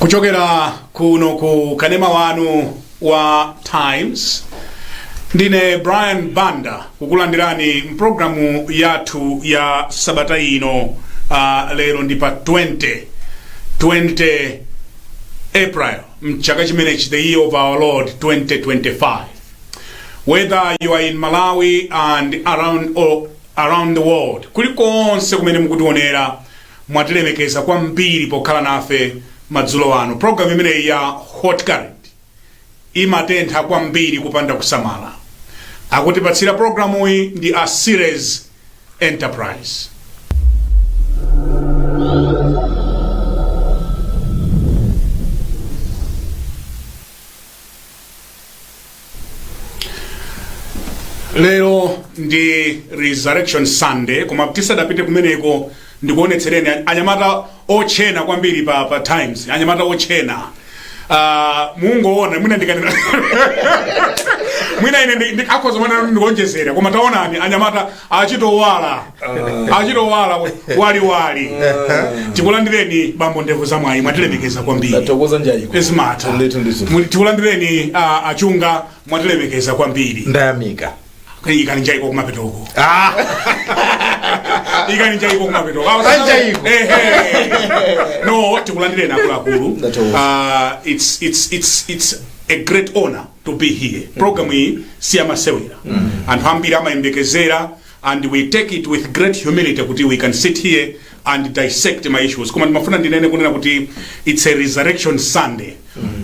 Kuchokera kuno ku kanema wanu wa Times, ndine Brian Banda kukulandirani mpulogalamu yathu ya sabata ino. Lero ndi pa 20 April mchaka chimenechi, the year of our Lord 2025. Whether you are in Malawi and around or around the world, kulikonse kumene mukutionera, mwatilemekeza kwambiri pokhala nafe madzulo ano. Program imeneyi ya Hot Current imatentha kwambiri kupanda kusamala. Akutipatsira programuyi ndi a Series Enterprise. Lero ndi Resurrection Sunday, koma tisadapite kumeneko ndikuonetsereni anyamata otchena kwambiri pa Times, anyamata otchena. Mungoona, mwina ndikanena, mwina ine akhoza mwana ndikuonjezera, koma taonani anyamata achitowala, achitowala waliwali. Tikulandireni, bambo Ndevu Zamwayi, mwatilemekeza kwambiri. Tathokoza, Njayiko. Esmata. Ndithu, ndithu. Tikulandireni, achunga, mwatilemekeza kwambiri. Ndayamika. Ikani Njayiko kumapetoko. Ah, ikani Njayiko kumapetoko. Njayiko. Ehe. No, tikulandireni akuluakulu. Ndathokoza. It's a great honor to be here. Program iyi siyamasewera, anthu ambiri amayembekezera, and we take it with great humility kuti we can sit here and dissect ma issues. Koma ndimafuna ndinene kunena kuti it's a Resurrection Sunday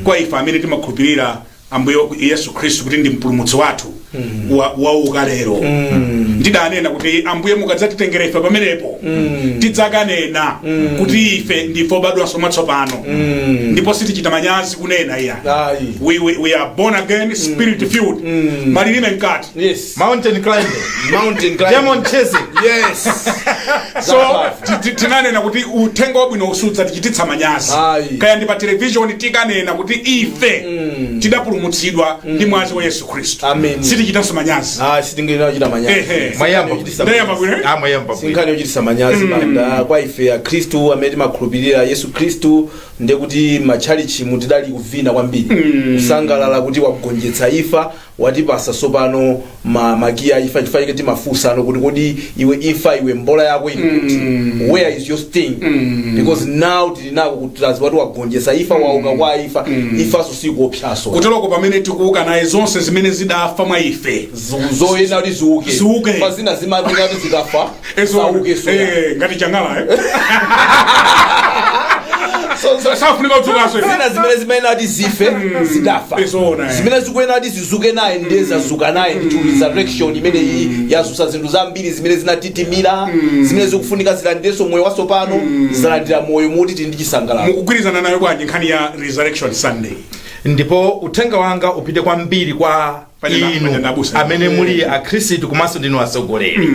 kwa ife amene timakhulupirira Ambuye Yesu Khristu kuti ndi mpulumutsi wathu. Wauka lero. Ndidanena kuti Ambuye mukadzatitengera ife pamenepo, tidzakanena kuti ife ndife obadwanso mwatsopano, ndipo sitichita manyazi kunena iya. Ayi. We are born again, spirit filled, malilime mkati. Mountain climbing. Mountain climbing. Demon chasing. So tinanena kuti uthenga wabwino usudzatichititsa manyazi. Ayi. Kaya ndi pa television, tikanena kuti ife tidapulumutsidwa ndi mwazi wa Yesu Khristu, Amen. sitichitanso manyazi. Ah, sitingenera kuchita manyazi. Ehe. Mwayamba. Ndayamba bwino, eh? Ah, mwayamba bwino. Sinkhani yochititsa manyazi, Banda, kwa ife Akhristu amene timakhulupirira Yesu Khristu. Ndekuti matchalichi mutidali kuvina kwambiri, kusangalala kuti wakugonjetsa imfa, watipasa sopano makiyi a imfa. Chifukwa chake timafunsano kuti, kodi iwe imfa, iwe mbola yako ili kuti? Where is your sting? Because now tili nako kuti taziwa kuti wagonjetsa imfa, wauka kwa imfa, imfanso sikuopsaso. Kuteroko pamene tikuuka naye, zonse zimene zidafa mwa ife Zoyena kuti ziuke. Ziuke. Pa zina zimayenera kuti zikafa sauke so. Ngati changala, eh? Safunika kudzukanso. Zina zimene zimayenera kuti zife zidafa. Izona, eh. Zimene zikuyenera kuti zizuke naye ndiye zazuka naye ndithu. Resurrection imene iyi yazusa zinthu zambiri zimene zinatitimira, zimene zikufunika zilandirenso moyo watsopano, zalandira moyo moti tili ndi chisangalalo. Mukugwirizana nayo bwanji nkhani ya Resurrection Sunday? Ndipo uthenga wanga upite kwambiri kwa inu Panyenda abusa. amene muli Akhristu komanso ndinu atsogoleri.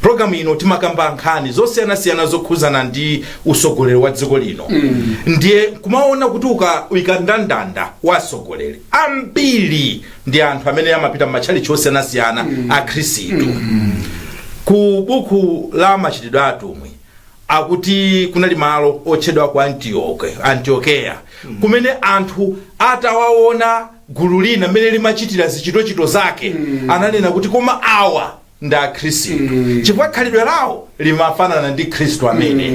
Programu ino timakamba nkhani zosiyanasiyana zokhuzana ndi usogoleri wa dziko lino. Ndiye kumaona kuti uka ndandanda wa atsogoleri ambiri ndi anthu amene amapita m'matchalichi osiyanasiyana Akhristu. Ku buku la Machitidwe a Atumwi akuti kunali malo otchedwa ku Antiokeya, kumene anthu atawaona gulu lina mmene limachitira zichitochito zake, ananena kuti koma awa ndi Akhristu, chifukwa khalidwe lawo limafanana ndi Khristu amene.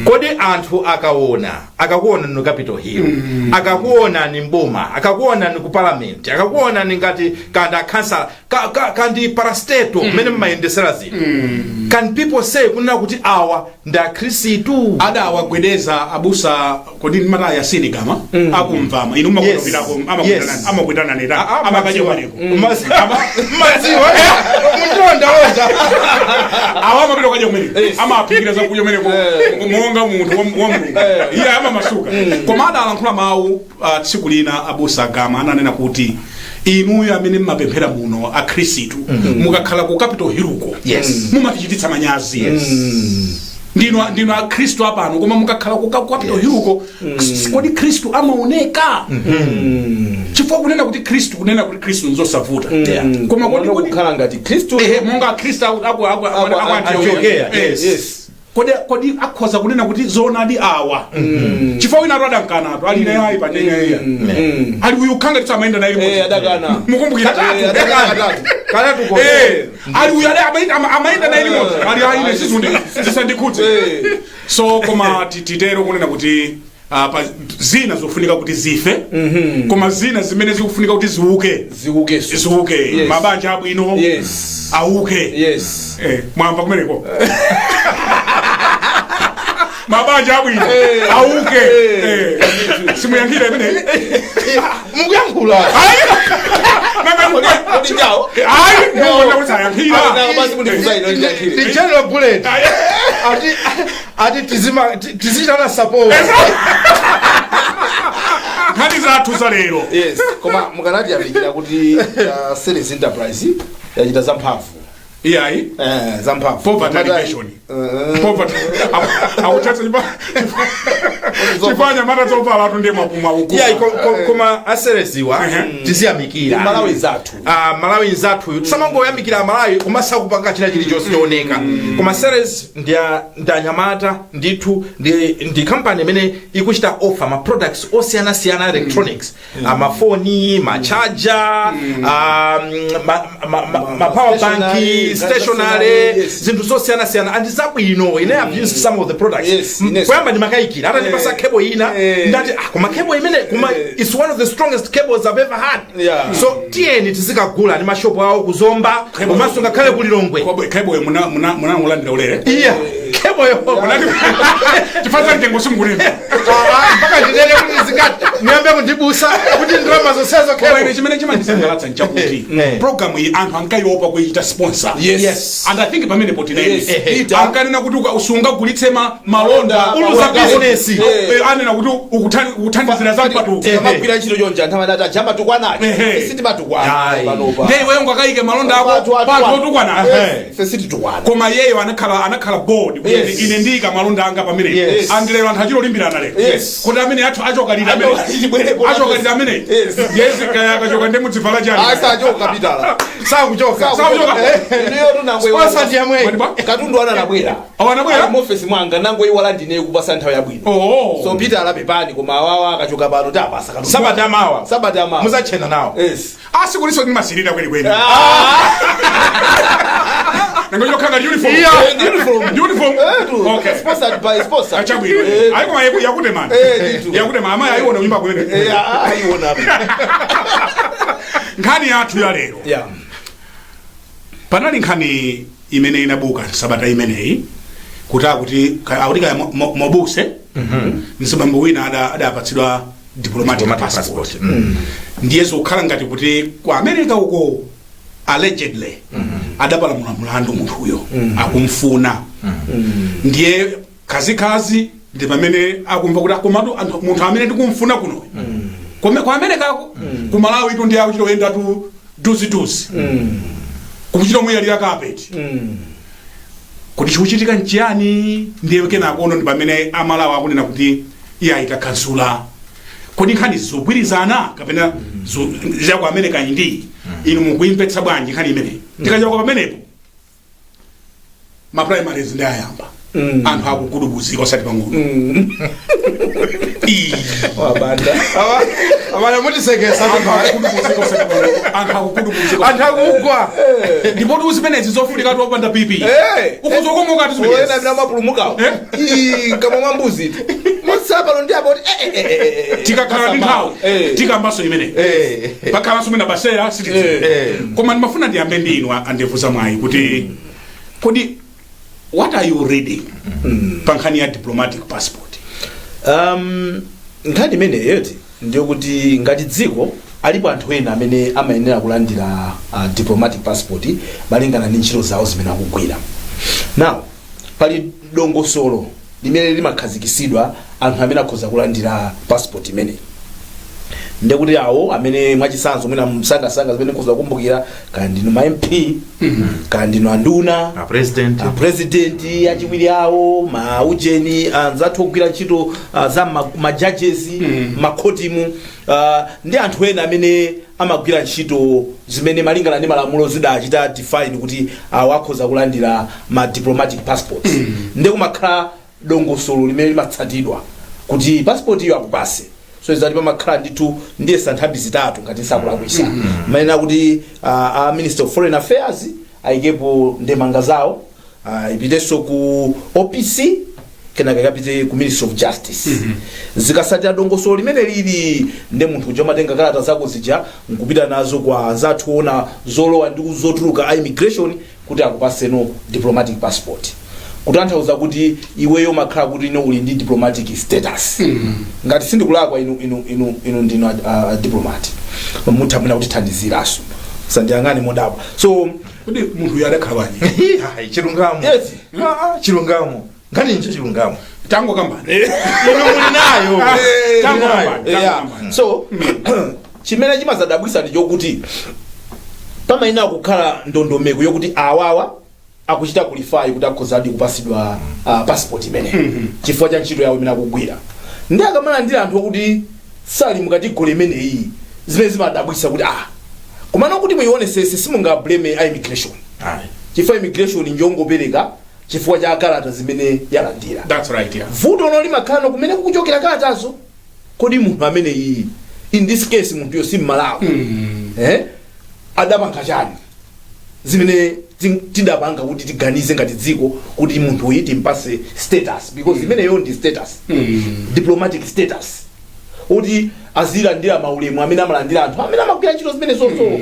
Kodi anthu akaona, akakuona ni Capitol Hill, akakuona ni mboma, akakuona ni ku parliament, akakuona ni ngati kandi akhansala kandi parastatal mmene mmayendesera zinthu, can people say kunena kuti awa ndi Akhristu? Adawagwedeza abusa, kodi ndimati Yasini Gama akumvama inu? Yes. Mumakwitana amakwitana neta amakadya kumeneko. Madziwa muntonda oza. Awa amapita kukadya kumeneko, amaphikira zakudya kumeneko monga munthu wa Mulungu, iye amamasuka. Koma adalankhula mawu tsiku lina abusa Gama, ananena kuti inuyo amene mmapemphera muno Akhristu, mukakhala ku Capitol Hill-ko mumatichititsa manyazi. Ndinu Akhristu apano, koma mukakhala ku Capitol Hill-ko, kodi Khristu amaoneka? Chifukwa kunena kuti Khristu nzosavuta, koma kodi kukhala ngati Khristu Ehe, monga Akhristu aku Antiokeya. Antiokeya, yes. Yes. Kodi akhoza kunena kuti zoonadi awa, chifukwa wina atu adankanatu ali naye ayi panyenyeya ali uyu khanga tisamayenda naye limodzi. Adakana. Mukumbukira? Adakana katatu. Katatu ko. Ali uyu ali amaenda naye limodzi, ali aine sizundi zisandikhudze. So koma titero kunena kuti pa zina zofunika kuti zife, koma zina zimene zikufunika kuti ziuke. Ziukeso. Ziuke. Mabanja abwino auke. Mwamva kumeneko? Mabanja abwino auke. Simuyankhira imene. Mukuyankhula. Kodi njawo? Ayi, muona kuti sayankhira. Basi kundifuza ino ndiyankhire. Ndi General Bullet ati tizima tizichitana support. Nkhani zathu za lero. Yes, koma mukanatiyamikira kuti Selly's Enterprise yachita zamphamvu. Iyayi. Zamphamvu. Poverty alleviation. Poverty akuthatsa chifanya mata dzovala atu ndiye mwapuma uku. Iya, koma a Selly'swa tiziyamikira. Malawi zathu. Ah, Malawi nzathuyu, tisamangoyamikira Malawi koma sakupanga china chilichonse chooneka. Koma Selly's ndi anyamata ndithu, ndi company imene ikuchita offer ma products osiyanasiyana, electronics, amafoni, ma charger, ma power bank, stationery, stationery, zinthu zosiyanasiyana and zabwino. Ine have used some of the products. Ines. Kuyamba ndimakayikira atandipasa cable ina, ndati, "Ah, koma cable imene, koma it's one of the strongest cables I've ever had." So tiyeni tizikagula ndi mashopu awo kuzomba komanso ngakhale kulilongwe. Cable munamulandira ulere? Iya, cable yo. Chifukwa mtengo simukunena. Mpaka ndinene kuti zingati muyambe kundibusa kuti ndalama zonsezo Koma ine cable. chimene chimandisangalatsa nchakuti program iyi anthu ankaiopa kuichita sponsor. And I think pamenepo tinene Peter. ankanena kuti usungagulitse malonda, Uluza business. Anena kuti ukuthandizira za mpatuko. Amagwira ntchito chonja, anthu amadati ajamatukwana. Sitimatukwana panopa. Ndiye iweyo ngakayike malonda ako panthu otukwana. Ife sititukwana. Koma yeyo anakhala bold kuti ine ndiyika malonda anga pamene and lero anthu achilolimbirana lero kuti amene athu achokalira amene Chibwereko. achokalira amene. Yes. Yes, kaya akachoka ndi mudzivala chani? Asachoka Pitala. Sakuchoka. Sakuchoka. Iniyo tunangwe. Sponsor ndi yamwe. Mwati bwa? Katundu ana anabwera. Awo anabwera? Ali mu office mwanga, nango iwala ndine kupasa nthawi yabwino. Oh. So Peter alapepani, koma awawa akachoka pano tapasa katundu. Sabata amawa. Sabata amawa. Muzachena nawo. Yes. Asikuliso ndimasirira kwelikweli, nangochokhanga uniform. Eh, uniform. Uniform. Eh, tu. Okay. Sponsored by sponsor. Achabwino. Eh. Ayi, koma yakutemani. Eh, ndithu. Yakutema amayi ayiona kunyumba kwene. Eh, ayiona. Nkhani yathu ya lero, panali nkhani imene inabuka sabata imeneyi kuti akuti kaya Mobuse mzibambo wina adapatsidwa diplomatic Diplomatic passport. passport. Ndiye zikukhala ngati kuti ku America uko allegedly adapalamula mlandu munthuyo, akumfuna. Ndiye khazikhazi ndi pamene akumva kuti komatu munthu amene tikumfuna kuno ku America ako, ku Malawi tu ndi akuchita kuyenda tu duziduzi, kuchita muyalira kapeti kuti chikuchitika nchiyani. Ndiye kenako ndi pamene Amalawi akunena kuti iye ayita kansula. Kodi nkhani zogwirizana kapena za ku America ndi inu mukuimvetsa bwanji nkhani imeneyi? Tikachoka pamenepo, ma primaries ndi ayamba, anthu akugudubuzika osati pang'ono. Ii. Wabanda. Abana mutisekesa. Anthu akugudubuzika osati pang'ono, anthu akugudubuzika. Anthu akugwa. Ndipo zimenezi zofunika tiopanda PP ukuzokomoka tu Oyena zimenezi. mina mapulumukawo. Eh? Kama mwambuzi tu. Musapano ndi apo kuti Tikakhala ndi nthawi tikambaso imeneyi, pakhalanso mwina basera sitidziwa. Koma ndimafuna ndiyambe ndi inu andevuza mwayi kuti kodi what are you reading pa nkhani ya diplomatic passport? Nkhani imeneyo yoti ndiyo kuti ngati dziko alipo anthu ena amene amayenera kulandira diplomatic passport malingana ndi ntchito zawo zimene akugwira. Now pali dongosolo limene limakhazikisidwa anthu amene akhoza kulandira passport imeneyi. Ndekuti awo amene, mwachisanzo, mwina msangasanga zimene nkhoza kukumbukira, kaya ndinu ma MP, kaya ndinu anduna, a president, a president, achiwiri awo, maujeni anzathu ogwira ntchito za ma judges makhotimu, ndi anthu ena amene amagwira ntchito zimene malingana ndi malamulo zidachita define kuti awo akhoza kulandira ma diplomatic passports. Ndi kumakhala dongosolo limene limatsatidwa kuti passport iyo akupase. So izati pamakhala ndithu ndiye nthambi zitatu, ngati nsakulakwisa, mayenera kuti a Minister of Foreign Affairs ayikepo ndemanga zawo, ipitenso ku OPC, kenaka ikapite ku Ministry of Justice. Zikasatira dongosolo limene lili, nde munthu uja umatenga kalata zako zija nkupita nazo kwa anzathu ona zolowa ndi zotuluka, a immigration, kuti akupaseno diplomatic passport, kutanthauza kuti iweyo umakhala kuti ino uli ndi diplomatic status. Ngati sindikulakwa, inu ndinu a diplomat, mutha mwina kutithandiziraso, sandiyang'ane modabwa. So Kuti munthu uyu adakhala bwanji? Hayi, chilungamo. Yes. Ah, ah, chilungamo, nkhani ncho chilungamo. Tango kambani. Inu muli nayo. Tango Muli nayo. kambani. Yeah. Kambani. So chimene chimazadabwisa ndi chokuti pamayenera kukhala ndondomeko yokuti awawa akuchita qualify kuti akhozadi kupasidwa passport imeneyi chifukwa cha ntchito yawo imene akugwira. Ndi akamalandira anthu okuti sali mu category imeneyi, zimene zimadabwisa kuti komano kuti muionesese, simungablame a immigration, Ayi. chifukwa immigration njongopereka chifukwa cha kalata zimene yalandira. That's right, yeah. Vuto lo limakhala kumene kukuchokera kalatazo. Kodi munthu amene iyi, in this case munthuyo si Mmalawi, adapanga chani zimene tidapanga kuti tiganize ngati dziko kuti munthu uyi timpase status? Because imeneyo ndi status, diplomatic status, kuti azilandira maulemu amene amalandira anthu amene amagwira ntchito zimene zoso.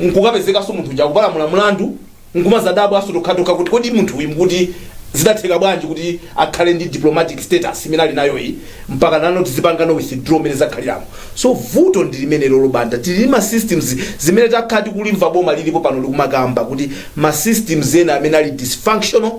Nkukapezekanso munthu uja akupalamula mlandu, nkumazadabwa aso tokhatokha kuti kodi munthu uyu mukuti zidatheka bwanji kuti akhale ndi diplomatic status imene ali nayo iyi, mpaka nano tizipangano withdraw imene zakhaliramo? So vuto ndi limene lolobanda tili ma systems zimene takhala tikulimva boma lilipo pano likumakamba kuti ma systems ena amene ali dysfunctional,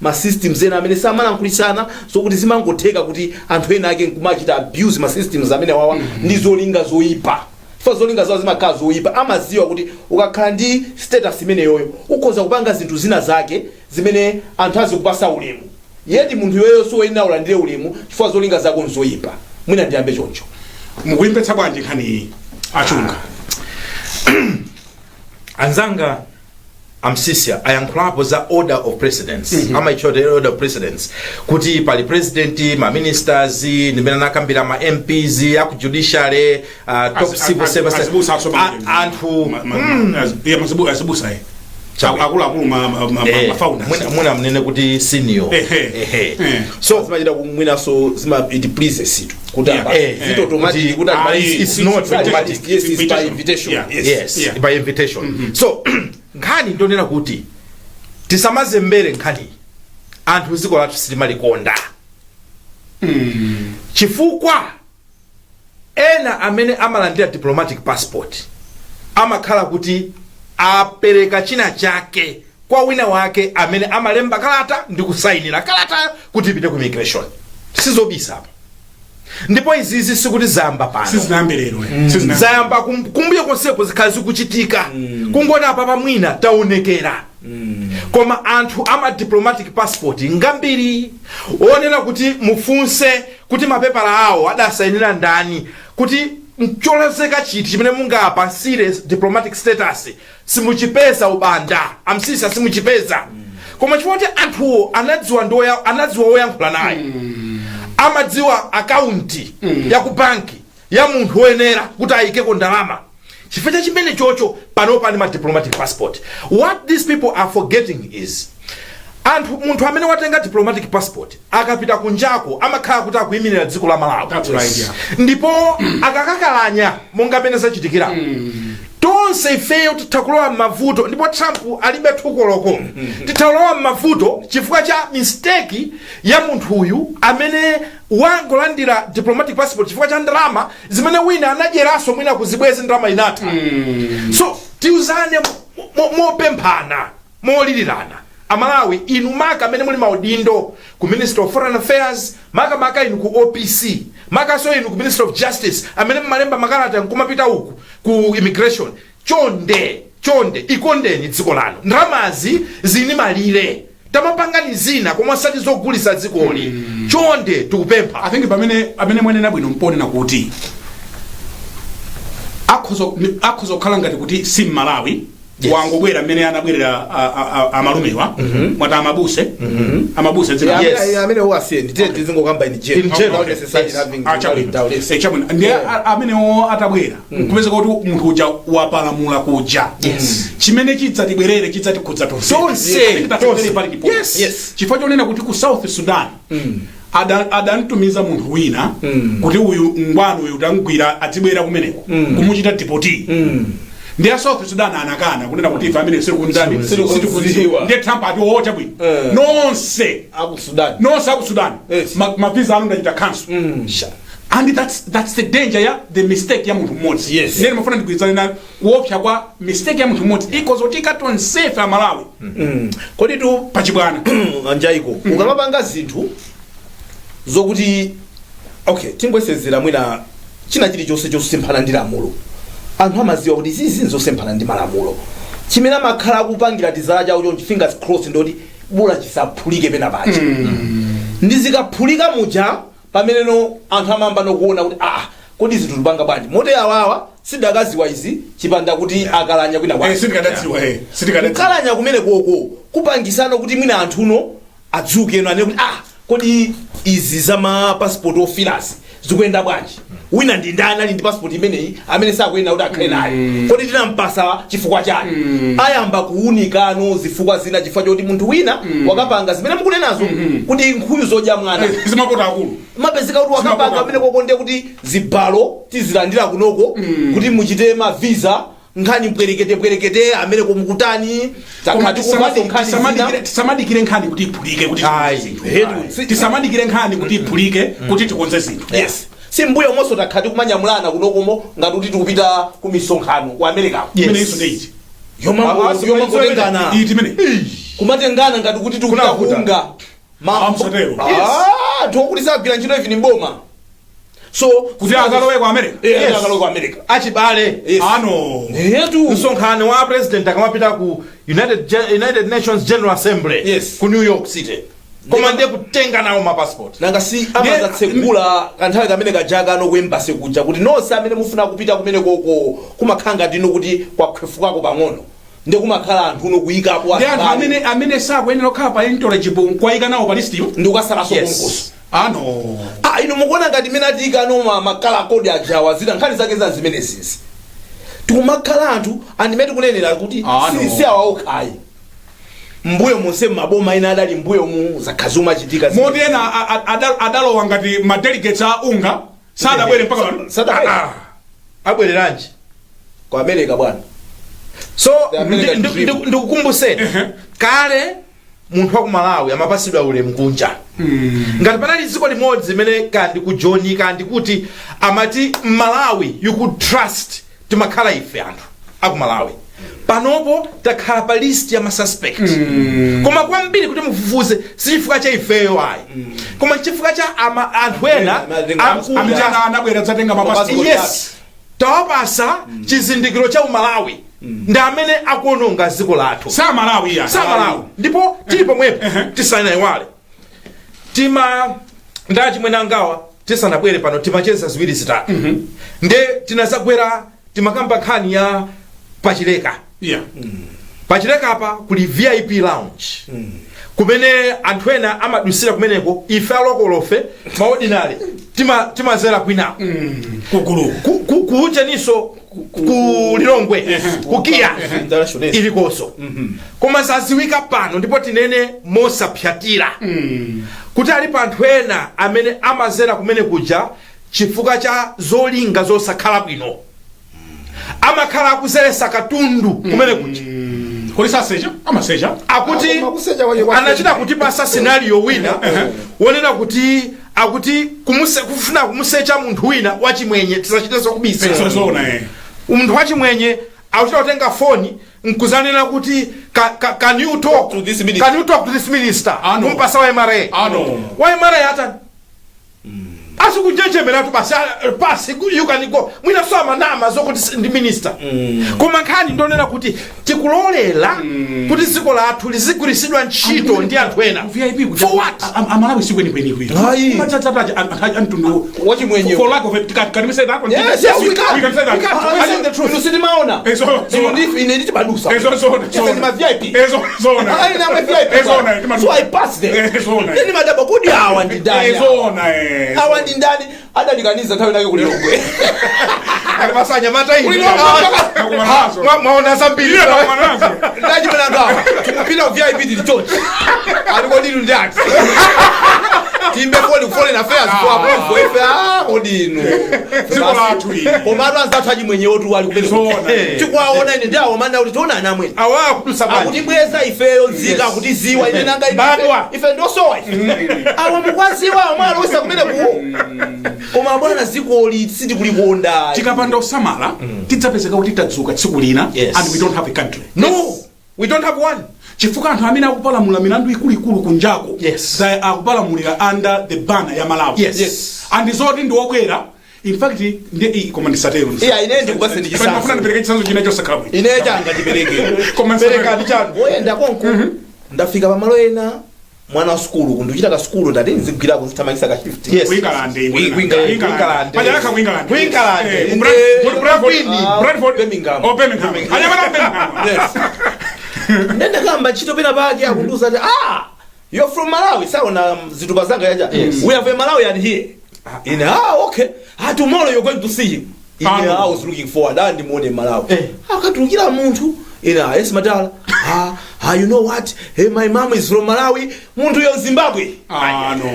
ma systems ena amene samalankhulitsana, so kuti zimangotheka kuti anthu ena ake nkumachita abuse ma systems amene wawa ndi zolinga zoyipa, chifukwa zolinga zawo zimakhala zoyipa. Amaziwa kuti ukakhala ndi status imeneyoyo ukhoza kupanga zinthu zina zake zimene anthu azikupasa ulemu, yeti munthu yoyo siwoyenera ulandire ulemu chifukwa zolinga zako nzoyipa. Mwina ndiyambe choncho. Mukuyimvetsa bwanji nkhani iyi, Achunga? Anzanga Amsisia ayankhulapo za order of precedence, amaitchota order of precedence, kuti pali president, ma ministers, ndimene anakambira ma MPs, aku judiciary, top civil service, Azibusa aso. Anthu Azibusa akuluakulu, ma founders. Mwina mnene kuti senior. Ehe. So zimachita kumwinaso zima, it pleases itu kuti apa is it automatic kuti it's not automatic. Yes, it's by invitation. Yes. Yes, by invitation. So nkhani ndonena kuti tisamazembere nkhani. Anthu dziko lathu sitimalikonda, chifukwa ena amene amalandira diplomatic passport amakhala kuti apereka china chake kwa wina wake amene amalemba kalata ndi kusayinira kalata kuti ipite ku immigration. Sizobisa apa, ndipo izizi sikuti zayamba pano. Sizinayambe lero, eh. Sizinayambe. Zayamba kumbuyo konseko, zikhala zikuchitika. Kungona apa pamwina taonekera, koma anthu ama diplomatic passport ngambiri onena kuti mufunse kuti mapepala awo adasayinira ndani, kuti ncholozeka chiti chimene mungapasire diplomatic status, simuchipeza. Ubanda Amsisa, simuchipeza. Koma chifukwa kuti anthuwo anadziwa ndi anadziwa woyankhula naye, amadziwa akaunti ya ku banki ya munthu woyenera kuti ayikeko ndalama, chifukwa cha chimene chocho panopa pani ma diplomatic passport. What these people are forgetting is anthu, munthu amene watenga diplomatic passport akapita kunjako amakhala kuti akuyimirira dziko la Malawi. That's right, yeah. Ndipo akakakalanya monga pene zachitikira, tonse ifeyo titha kulowa m'mavuto. Ndipo Trump alibe thukoloko, titha kulowa m'mavuto chifukwa cha mistake ya munthu uyu amene wangolandira diplomatic passport chifukwa cha ndalama zimene wina anadyeranso, mwina kuzibwezi ndalama inatha. So tiuzane mopemphana, molirirana. Amalawi inu, maka amene muli maudindo ku Ministry of Foreign Affairs, makamaka inu ku OPC, makaso inu ku Ministry of Justice, amene mmalemba makalata nkumapita uku ku immigration, chonde chonde, ikondeni dziko lanu. Ndalamazi zini malire, tamapangani zina koma osati zogulisa dzikoli. Chonde, tikupempha. I think pamene amene mwanena bwino mponena kuti akhoza kukhala ngati kuti si Mmalawi, wangobwera mmene anabwerera amalumewa, mwati amabuse, amabuse dzina. Yes. Amene uwasiyeni, tiye tizingokamba in general. In general. Without necessarily having Ah, to chabwino. down, yes. Eh, chabwino. Ndiye amenewo atabwera, kupeza kuti munthu uja wapalamula kuja, chimene chidzatibwerere chidzatikhudza tonse. Tonse. I think that's a very Tonse. valid point. Chifukwa chonena kuti ku South Sudan adantumiza munthu wina kuti uyu ngwanu uyu tamgwira, adzibwera kumeneko, kumuchita deport. Ndi a South Sudan anakana kunena kuti ife amene sitikunzani. Sitikudziwa. Ndiye Trump ati, "Oh, chabwino, nonse aku Sudan, nonse aku Sudan, mavisa anu ndachita cancel." And that's the danger ya the mistake ya munthu mmodzi. Ndiye ndimafuna ndigwirizane nayo kuopsa kwa mistake ya munthu mmodzi ikozotika tonsefe Amalawi. Kodi tu pachibwana. Anjaiko, ukamapanga zinthu zokuti, okay, tingoyesezera mwina china chilichonse chosemphana ndi lamulo, anthu amaziwa kuti izi zinthu zosemphana ndi malamulo, chimene amakhala akupangira tizala chawo chonchi, fingers crossed, ndoti bola chisaphulike pena pacha. Ndi zikaphulika muja, pameneno anthu amayamba nokuona kuti, ah, kodi zinthu tupanga bwanji? Mote awawa sidakaziwa izi chipanda kuti akalanya kwina kwake. Sindikadadziwa, sindikadadziwa. Kukalanya kumene koko kupangisano kuti mwina anthuno adzuke eno anene kuti, ah, kodi izi za ma passport ofilasi zikuyenda bwanji? Wina ndi ndani ali ndi passport imeneyi amene sakuyenda kuti akhale nayo? Kodi tinampasa chifukwa chani? Ayamba kuwunikano zifukwa zina chifukwa choti munthu wina wakapanga zimene mukunenazo kuti nkhuyu zodya mwana Zimapota akulu. Mapezeka kuti wakapanga Zimapota. pamene koko, kuti zibalo tizilandira kunoko kuti muchite ma visa, nkhani mpwerekete pwerekete amene kumukutani. Koma Takati kumvaso nkhani zina. tisamadikire nkhani kuti iphulike kuti Ayi. tikonze zinthu. Hetu, Tisamadikire nkhani kuti iphulike kuti tikonze zinthu. Yes, si mbuyo monso takhati kumanyamulana kunokomo ngati kuti tikupita ku misonkhano ku America. Imene iso ndeiti? Yomangotengana. Iti imene? Kumatengana ngati kuti tikupita Kunavuta. kunga. Ah, msatero. Ah, anthu okuti sagwira ntchito even mboma, so Kuti akalowe ku America? Yes. Akalowe ku America. Achibale. Yes. Ano. Hetu. Msonkhano wa president akamapita ku United Nations General Assembly ku New York City, koma ndiye kutenga nawo mapassport. Nanga si amazatsekula kanthawi kamene kajaka ku embassy kuja kuti nonse amene mufuna kupita kumene koko, kumakhala ngati ino kuti kwakhwefukako pang'ono, ndi kumakhala anthu uno kuyikapo Ndi anthu azibale. amene sakuyenera kukhala pa intelligible nkwayika nawo pa listiyo. Ndi kukasalaso konkoso. Ano. Ah, inu mukuona ngati imene atiyika ano makala kodi ajawa zina nkhani zake za zimene zizi, tikumakhala anthu andimene tikunenera kuti Ah, no. si awa okhayi, mbuyo monse maboma ena adali mbuyo mu zakhazi umachitika. Moti ena adalowa ngati ma delegates a UNGA, sadabwere mpaka pano. Sadabwere. Abwereranji? Ku America, bwana. So The American dream. ndikukumbuseni, kale munthu wa ku Malawi amapasidwa ulemu kunja. Ngati panali dziko limodzi limene kandi ku Joni kandi kuti amati Malawi you could trust, timakhala ife anthu aku Malawi. Panopo takhala pa list ya masuspect, koma kwambiri kuti mufufuze si chifukwa cha ifeyo ayi, koma chifukwa cha anthu ena Ena, amene akunja. anabwera dzatenga mapassport. Yes, tawapasa chizindikiro cha Umalawi, ndi amene akuononga dziko lathu. Sa Malawi ya. Sa Malawi. Ndipo tili pomwepo, tisanayiwale, tima ndachimwene angawa tisanabwere pano timacheza ziwiri zitatu, nde tinazagwera timakamba nkhani ya Pachileka. Pachileka apa kuli VIP lounge kumene anthu ena amadusira kumeneko. Ife alokolofe, maordinary, timazera kwinako. Kugulu. Kuucheninso ku Lilongwe kukiya International. ilikonso, koma zaziwika pano, ndipo tinene mosapyatira kuti alipo anthu ena amene amazera kumene kuja chifukwa cha zolinga zosakhala bwino, amakhala akuzeresa katundu kumene kuja. Kodi sasecha? Amasecha. Akuti Koma kusecha kwake kwa anachita kutipasa scenario wina wonena kuti akuti kufuna kumusecha munthu wina wachimwenye, tisachitenso kubisa. Zona. Munthu wachimwenye. Akuchita kutenga foni nkuzanena kuti can you talk to this minister? Can you talk to this minister? Ah, no. Kumpasa wa MRA. Ah, no. Wa MRA atani? Asikunjenjemeratu basi, ah, pasi, you can go. Mwina so amanama zokuti ndi minister, koma nkhani ndonena kuti tikulolera kuti dziko lathu lizigwiritsidwa ntchito ndi anthu ena. VIP kuti For what? Amalawi sikwenikweni. Ayi. Amtundu Wachimwenye. For lack of a, can we say that one? Yes, we can. We can say that. We can. We're saying the truth. Inu sitimaona. So- Ine nditibadusa. So Ife ndi ma VIP. So Ayi, na VIP. So So I pass them. So Then madaba kodi awa ndi ndani? So eh. Awa ndi ndani? Adalikaniza nthawi nake kuli Longwe. Ali masanyamata inu. Nakumana nazo. Mwaona zambiri. Iye nakumana nazo. Ndachimena ngawa. Tikupita ku VIP tili chonchi. Alikodi ndi ati. Timbe foni ku foreign affairs for approval ife, ah, kodi inu. Dziko lathu ili. Komatu anzathu achimwenyewo tu ali kumene. Zoona. Tikuwaona ine ndi awo mana kuti tiona anamwene. Awa akudusa bwanji? Akutibweza ifeyo nzika, akutiziwa ine nanga ife. Mbadwa. Ife ndosowa ife. Awa mukwaziwa omwe alowesa kumene ku. Koma bwana, dzikoli sitikulikonda. Tikapanda usamala tidzapezeka kuti tadzuka tsiku lina and we don't have a country. No, we don't have one. Chifukwa anthu amene akupalamula milandu ikuluikulu kunjako, they akupalamulira under the banner ya Malawi. And zoti ndi wokwera, in fact ndi koma ndisatero. Iya, ine ndikupase ndi chisanzo. Ndifuna ndipereke chisanzo china chosakhala bwino. Ine changa ndipereke. Koma ndisatero. Perekani chanu. Woyenda konko, ndafika pamalo ena, mwana wa sukulu kundichita ka sukulu, ndati nzigwirako nzithamangisa ka shift. Ku England. Ku England. Pajalaka ku England. Ku England. Eh, ku Bradford. Bradford. Birmingham. Oh, Birmingham. Anyamata Birmingham. Yes. Ndendakamba ntchito pena pake, akundiuza kuti, "Ah, you're from Malawi?" Saona zitupa zanga yaja. "We have a Malawian here." Ine, "Ah, okay. Ah, tomorrow you're going to see him." Ine, Ah, no. I was looking forward, ah, ndimuone Malawi. Eh. Akatulukira munthu ine, "Ah, yes madala. Ah, ah, you know what? Hey, my mom is from Malawi." Munthu yo Zimbabwe. Ah, no.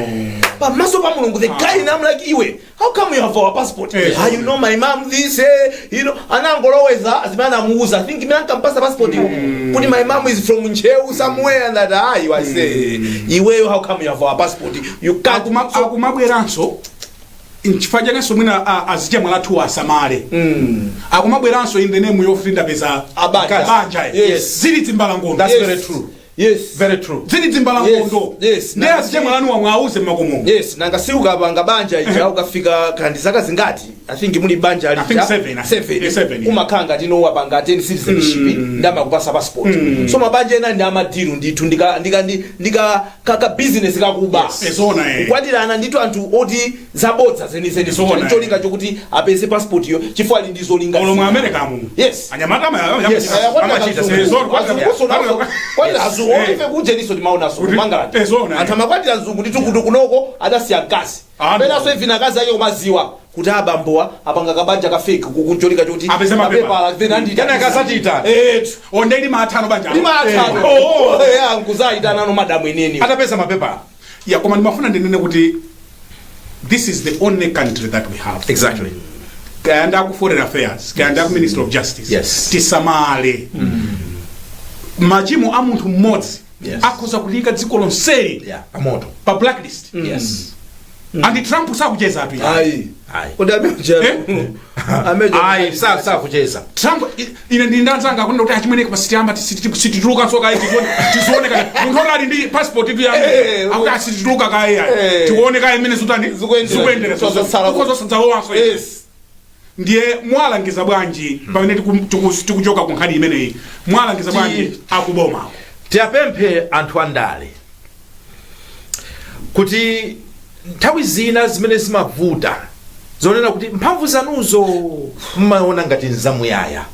Pamaso pa Mulungu, the guy, and I'm like, "Iwe, how come you have our passport?" "Ah, you know my mom this, eh, you know." Anangoloweza zimene anamuuza. I think mina nkampasa passport iwo kuti my mom is from Ncheu somewhere and that. Ah, you, I say, "Iweyo, how come you have our passport? You can't." Akumabweranso nchifukwa chakenso mwina azichemwali athu asamale. Akumabweranso in the name yofuti ndapeza Abanja. banja. Zili dzimbalangondo. That's very true. Very true. Zili dzimbalangondo. Ndiye azichemwali anu wamwe auze mmakomomo. Yes, nanga si ukapanga banja ija, ukafika kandi zaka zingati, I think muli banja lija. I think seven, I think. Seven. Yeah, seven, yeah. Umakhala ngati no wapanga attain citizenship, ndamakupasa passport. So mabanja ena ndi amadiru ndithu, ndika ka business kakuba. Ezona, eh. Kukwatirana ndithu anthu oti zabodza zenizeni. Zoona, eh. Cholinga chokuti apeze passport yo, chifukwa ali ndi zolinga Olo mu zina. America mu. Anyamata Amachita. Kwatira azungu ife kujeniso timaonaso kumangalati. Zona, Anthu eh. amakwatira mzungu ndithu kuti kunoko adasiya mkazi. Ah, no. Penaso even akazi ake kumaziwa kuti abambowa apanga kabanja ka fake kukuncholinga chokuti Apeze mapepa. then andita. Kena akasatita. Eh, Onde ili mathano banja. Limathano. Oh. Eh, nkuzayitana no madamu ineni. Atapeza mapepa. Ya, koma ndimafuna ndinene kuti this is the only country that we have. Kaya ndaku foreign affairs, kaya ndaku Minister of Justice, tisamale. Machimo a munthu mmodzi akhoza kulika dziko lonseli Pamoto. pa blacklist. And Trump sakucheza atu. Ayi. Ayi. Kodi ameja? Eh? Ameja. Ayi, sakucheza. Trump, ine ndili ndanzanga akunena kuti achimwene pasitiyamba sitituluka so kayi, tizione kayi. Munthu oti ali ndi passport itu ya akuti asitituluka kayi ayi. Tione kayi imene zutani. Zikuyendera. Zikuyendera. Zosatsala. Ukozosadzalowanso. Ndiye mwalangiza bwanji pamene tikuchoka ku nkhani imeneyi? Mwalangiza bwanji akubomako? Tiyapemphe anthu andale kuti nthawi zina zimene zimavuta zonena kuti mphamvu zanuzo mmaona ngati nzamuyaya.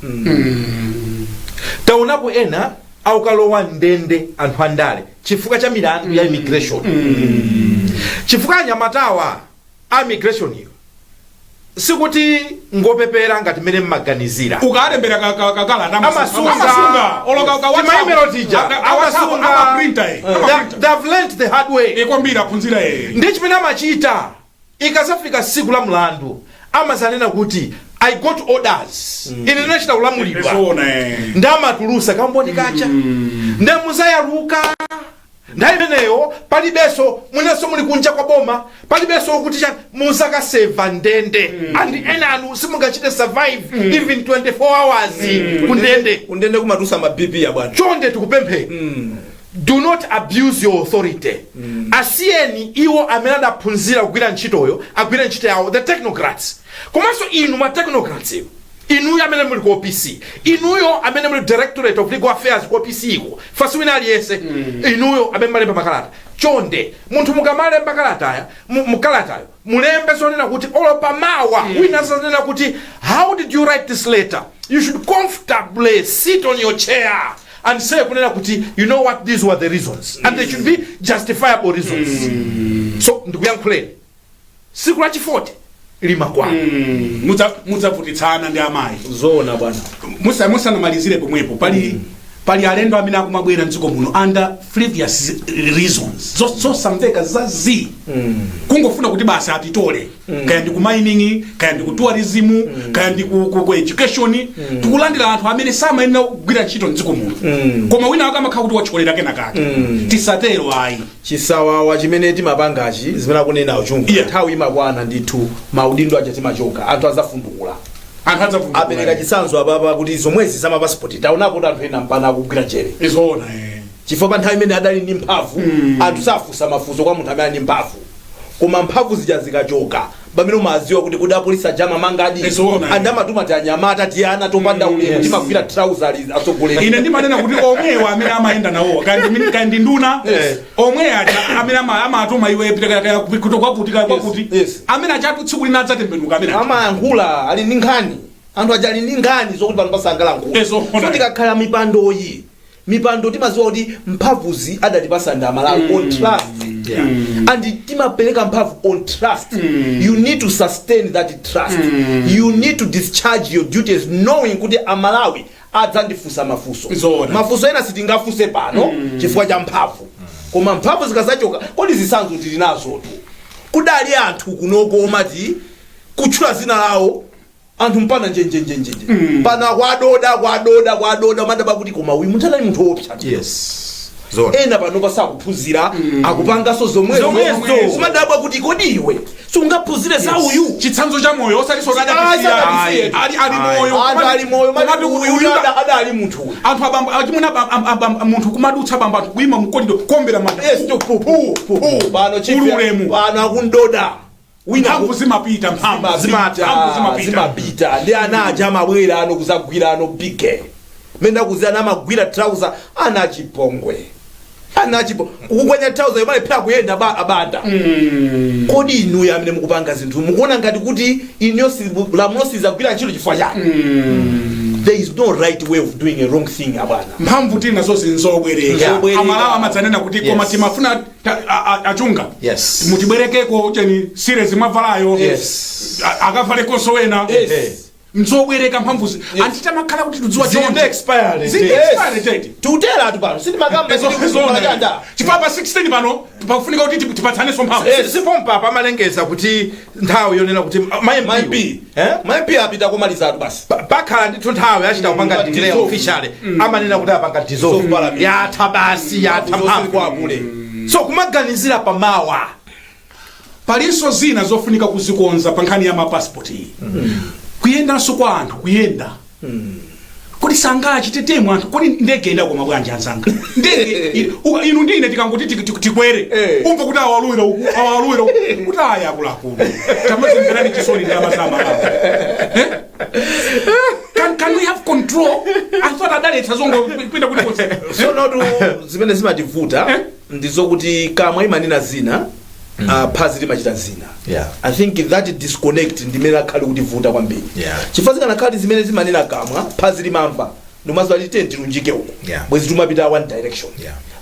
Taonapo ena aukalowa ndende, anthu andale, chifukwa cha milandu ya immigration, chifukwa anyamatawa a immigration iyo sikuti ngopepera ngati mmene mmaganizira. Ukalembera kakalata Amasunga. amasunga oloka ka Tima email tija amasunga. Amaprinta eh. They have learned the hard way. Kwambiri, aphunzira eh. Ndi chimene amachita, ikazafika tsiku la mlandu amazanena kuti, "I got orders, ine ndinachita kulamulidwa." Zoona eh. Ndi amatulusa kamboni kacha, ndi muzayaluka. Nthawi imeneyo palibenso mwinanso muli kunja kwa boma, palibenso kuti cha muzakaseva ndende, and ena anu simungachite survive even 24 hours kundende. Kundende kumatusa ma BP ya bwana. Chonde tikupempheni, do not abuse your authority. Asiyeni iwo amene adaphunzira kugwira ntchitoyo agwire ntchito yawo, the technocrats. Komanso inu ma technocrats iwo, inuyo amene muli ku OPC, inuyo amene muli Directorate of Legal Affairs ku OPC iko, fasi wina aliyense, inuyo amene malemba makalata, chonde munthu mukamalemba kalataya, mukalatayo mulembe zonena kuti olo pamawa wina zanena kuti, "How did you write this letter?" you should comfortably sit on your chair and say kunena kuti, "You know what, these were the reasons," and they should be justifiable reasons. So ndikuyankhuleni, siku la chi 40 limakwana. Mudzavutitsana ndi amayi. Zoona, bwana. Musanamalizire pomwepo, pali alendo amene akumabwera mdziko muno under frivolous reasons, zosamveka za z kungofuna kuti basi atitole, kaya ndi ku mining, kaya ndi ku tourism, kaya ndi ku education. Tikulandira anthu amene samayenera kugwira ntchito mdziko muno, koma wina akamakhala kuti watcholera kenakake. Tisatero ayi. Chisawawa chimene timapangachi, zimene akunena Uchungu, nthawi imakwana ndithu, maudindo aja timachoka, anthu azafundukula. Anthu adzavumbula. Apereka chitsanzo apapa kuti zomwezi za mapasipoti, taonapo kuti anthu ena mpana akugwira jere Izoona. chifukwa pa nthawi imene adali ndi mphamvu, anthu safunsa mafunso kwa munthu amene ali ndi mphamvu. Koma mphamvu zija zikachoka, pamene umaziwa kuti kodi apolisi aja amamangadi Izoona. Andamatuma ti anyamata, ti ana topanda ulemu, timagwira trouser atsogoleri. Ine ndimanena kuti omwewa amene amayenda nawo, kaya ndi nduna, omwe aja amene amatuma iwe pita kaya kuti kwakuti kaya kwakuti, amene achatu tsiku lina adzatembenuka amene aja. Amayankhula ali ndi nkhani, anthu aja ali ndi nkhani zokuti pano pasangalankhula. Zoona. So tikakhala mipandoyi, mipando timaziwa kuti mphamvuzi adatipasa ndi Amalawi on trust, and timapereka mphamvu on trust. You need to sustain that trust. You need to discharge your duties knowing kuti Amalawi adzandifunsa mafunso. Zoona. Mafunso ena sitingafunse pano chifukwa cha mphamvu, koma mphamvu zikazachoka, kodi zitsanzo tili nazotu? Kudali anthu kunoko omati kutchula zina lawo anthu mpana njenjenjenjenje, pano akwadoda, kwadoda, kwadoda, madaba kuti koma uyu munthu anali munthu wopsa. Yes, zoona. Ena pano pasakuphunzira, akupanganso zomwezo. Zomwezo. Kumadabwa kuti kodi iwe sungaphunzire za uyu? Chitsanzo cha moyo, osati Ayi, ali moyo. Anthu ali moyo. Komati mati uyu adali munthu uyu. Anthu abambo achimuna, munthu kumadutsa bambo, anthu kuyima mkolido kuombera manja. Yes, to pu pu pu pano chief. Ululemu. Pano akundoda wina. Mphamvu zimapita, mphamvu zimapita. Mphamvu zimapita. Zimapita ndi ana aja amabwera ano kuzagwira ano bige mene akuzi ana amagwira trouser, ana achipongwe, ana achipo kukwenya trouser yomalephera kuyenda abanda. Kodi inuyo amene mukupanga zinthu mukuona ngati kuti inuyo lamulo sizagwira ntchito chifukwa chani? There is no right way of doing a wrong thing, abwana. Mphamvu tili nazo zinzobwereka. Nzobwereka. Amalawa amadzanena kuti koma timafuna achunga mutibwerekeko cheni series mwavalayo, akavalekonso wena. Nzobwereka mphamvuzi, anthu tamakhala kuti tudziwa. Zinde expiry Zinde date. expiry date. Tiutera atu pano sitimakamba. Chifukwa pa 16 pano pakufunika kuti tipatsanenso mphamvu. Sipompa pamalengeza kuti nthawi yonena kuti ma MP Ma MP. Eh? Ma MP apita kumaliza atu basi. Pakhala ndithu nthawi achita kupanga declare Dissolve. officially, amanena kuti apanga dissolve. Dissolve parliament. Yatha basi, yatha mphamvu. Kwa akule. So kumaganizira pamawa. Palinso zina zofunika kuzikonza pa nkhani ya mapasipoti iyi. Kuyendanso kwa anthu, kuyenda kodi sangachite anthu? Kodi ndege enda koma bwanji, anzanga? Ndege inu ndine tikangoti tikwere, umva kuti awalowera uku, awalowera uku, kuti aya akuluakulu, tamazimverani chisoni ndalama za Malawi, eh? Can we have control? I thought adaletsa zongo kupita kuti konse. So notu zimene zimativuta ndizokuti kamwa imanena zina, phazi limachita zina. I think that disconnect ndimene akhali kutivuta kwambiri, chifukwa zikanakhali zimene zimanena kamwa, phazi limamva, ndimaziwa tite tilunjike uko, bwezi tumapita one direction.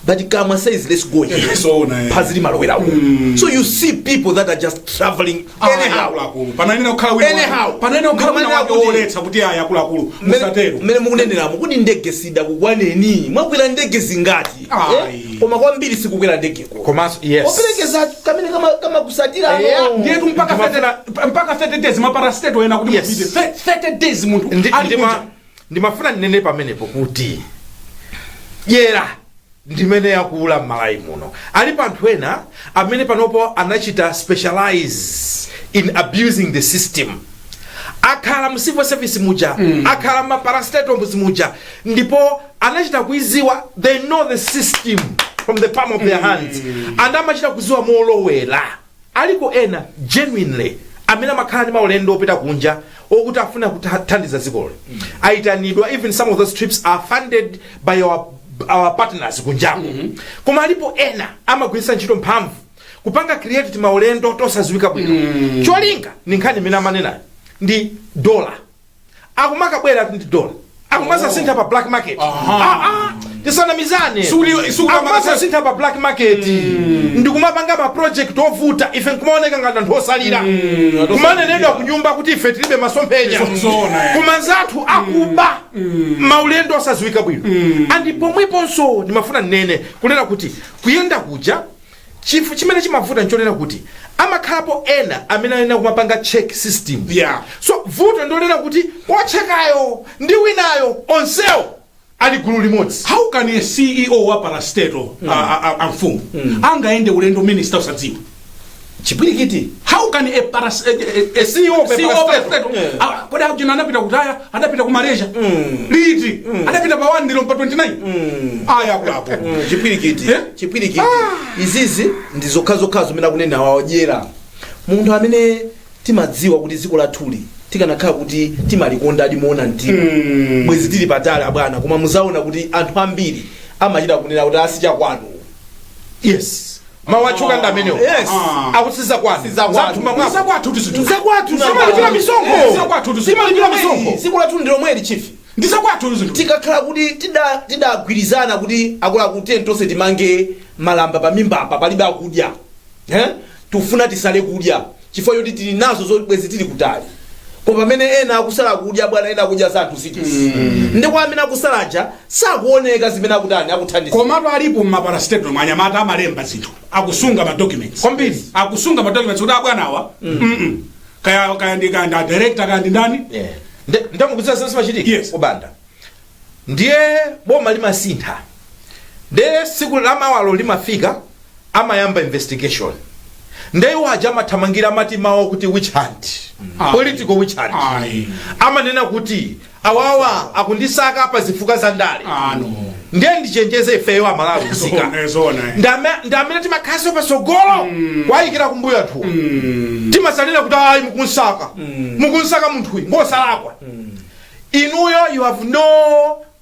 But kamwa says, "Let's go here," Zoona, eh. phazi limalowera uko. So you see people that are just traveling anyhow. Akuluakulu, panayenera kukhala wina Anyhow. panayenera kukhala wina Ndimanena wake woletsa kuti aya akuluakulu, musatero. Mmene mukuneneramo kuti ndege sida kukwaneni, mwakwera ndege zingati? Ayi. Eh? Koma kwambiri sikukwera ndegeko. Komanso yes. Operekeza kamene kamakusatira. Ndiyetu mpaka 30, mpaka 30 days, maparastatal ena kuti mupite 30 days munthu ali kunja. Ndimafuna ndinene pamenepo kuti dyera. Ndimene yakula m'Malawi muno. Alipo anthu ena amene panopo anachita specialize in abusing the system. Akhala mu civil service muja, akhala ma parastatals muja, ndipo anachita kuiziwa. They know the system from the palm of their hands and amachita kuziwa molowera. Aliko ena genuinely amene amakhala ndi maulendo opita kunja okuti afuna kuthandiza dzikolo, ayitanidwa. Even some of those trips are funded by our partners kunjako. Koma alipo ena amagwiritsa ntchito mphamvu kupanga create maulendo tosaziwika bwino. Cholinga ni nkhani imene amanenayo ndi dola. Akumakabwera ndi dola, akumasasintha pa black market. Ah, ah, tisanamizane. Akumasasintha pa black market ndikumapanga ma project ovuta. Ife nkumaoneka ngati anthu osalira, kumanenedwa kunyumba kuti ife tilibe masomphenya. Zoona, eh. Koma nzathu akuba maulendo osaziwika bwino. And pomweponso ndimafuna nnene kunena kuti kuyenda kuja, chifu chimene chimavuta nchonena kuti amakhalapo ena amene ayenera kumapanga check system. So vuto ndionena kuti ochekayo ndi winayo onsewo ali gulu limodzi. How can a CEO wa parastatal, a mfumu, angaende ulendo minister usadziwa? Chipwirikiti. How can a, paras, a CEO of a CEO of a parastatal. parastatal? Ah, kodi akujina anapita kutaya, adapita ku Malaysia liti? Adapita pa 1 ndilo pa 29 aya kulapo. Chipwirikiti. Eh? Chipwirikiti. Izizi ndi zokhazokhazo zimene akunena wadyera. Munthu amene timadziwa kuti dziko lathuli tikanakhala kuti timalikonda moona mtima, bwezi tili patali abwana. Koma muzaona kuti anthu ambiri amachita kunena kuti asicha kwanu. Yes, mawu atchuka ndi amenewo. Yes. Akutsiza kwanu. Siza kwanu. Zathumba mwako. Zakwathu tizinthu. Zakwathu. Timalipira misonkho. Zakwathu tizinthu. Timalipira misonkho. Dziko lathu ndi lomweli, chief. Ndi zakwathu zinthu. Tikakhala kuti tidagwirizana kuti akuluakulu, tiye tonse timange malamba pa mimbapa, palibe akudya, eh? Tufuna tisale kudya chifukwa choti tili nazo zobwezi tili kutali. Koma pamene ena akusala kudya, bwana, ena akudya zathu zitisi, ndi kwa amene akusalaja sakuoneka zimene akutani, akuthandiza. Komatu alipo mmaparastatal anyamata amalemba zinthu, akusunga ma documents. Kwambiri. Akusunga ma documents kuti abwanawa, kaya ndi director, kaya ndi ndani. Yeah. Ndamukudziwa zimene zimachitika. Yes. Kubanda ndiye boma limasintha, ndiye siku lamawalo limafika, amayamba investigation. Ndiye iwo aja amathamangira, amati mawu kuti witch hunt, political witch hunt. Ayi. Amanena kuti awawa akundisaka pa zifukwa za ndale. Ah, no. Ndiye ndichenjeze ifeyo Amalawi nzika. Zona, zona, eh. Ndi amene timakhaso pasogolo kwayikira kumbuyo anthuwa. Timasalira kuti ayi, mukunsaka, mukunsaka munthuyi ngosalakwa. Inuyo you have no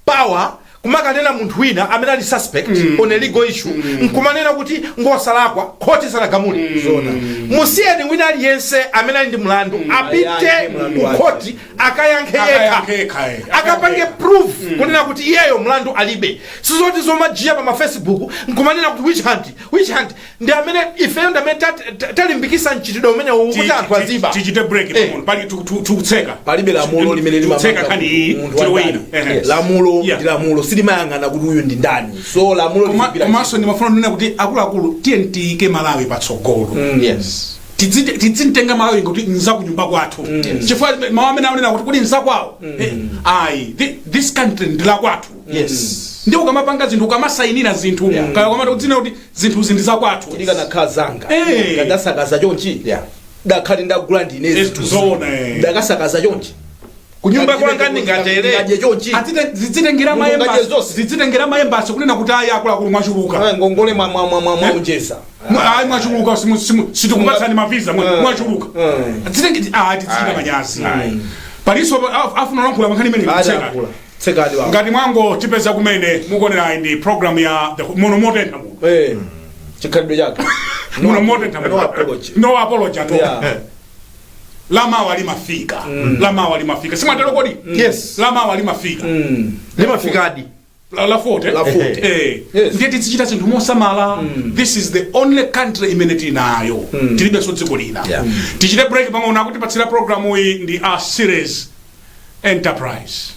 power kumakanena munthu wina amene ali suspect on a legal issue, nkumanena kuti ngosalakwa khoti sanagamule. Zona. Musiyeni wina aliyense amene ali ndi mlandu apite Ayankhe mlandu wake. kukhoti, akayankhe yekha. Akayankhe yekha, eh. Akapange proof kunena kuti iyeyo mlandu alibe. Sizoti zomajiya pa mafacebook nkumanena kuti witch hunt, witch hunt. Ndi amene ifeyo ndi amene talimbikisa mchitidwe umenewu kuti anthu aziba. Tichite break pang'ono, pali tikutseka. Palibe lamulo limene Tikutseka limamanga nkhani iyi. munthu Tili wa wina. ndani. Ehe. Lamulo Yeah. ndi lamulo, silimayang'ana kuti uyu ndi ndani. So lamulo lizigwira. Komanso ndimafuna kunena kuti akuluakulu, tiye tiyike Malawi patsogolo. Tidzimtenga Malawi kuti nzakunyumba kwathu, chifukwa mawu amene aonena kuti kuli nzakwawo. Ayi, this country ndi lakwathu. Ndi ukamapanga zinthu, ukamasayinira zinthu, kaya ukamati kudzina kuti zinthuzi ndi zakwathu. Ndikanakhala zanga, ndasakaza chonchi? Dakhati ndagula ndine zinthu. Zoona, eh. Ndakasakaza chonchi? Kunyumba kwanga ndingatere? Ndingadye chonchi? Zidzitengera Mulungu maembassy. ngadye zonse. Zidzitengera maembassy kunena kuti ayi, akuluakulu, mwachuluka. Ngongole mwaonjeza. Ayi, mwachuluka, sitikupatsani mavisa, mwachuluka. Tizichita manyazi. Palinso afuna lankhula mankhani imene ikutseka. Adayankhula, tsekani wawo. Ngati mwango tipeza kumene mukuonerayi, ndi program ya muno motentha muno. Chikhalidwe chake. Muno motentha muno. No apology. No apology at all. Lamawa limafika, lamawa limafika, simwatero kodi? Yes. Lamawa limafika. Limafikadi. La 40. La 40. Eh. Ndiye tizichita zinthu mosamala. This is the only country imene tili nayo, tilibenso dziko lina. Tichite break pang'ono. Akutipatsira programu iyi ndi a Series Enterprise.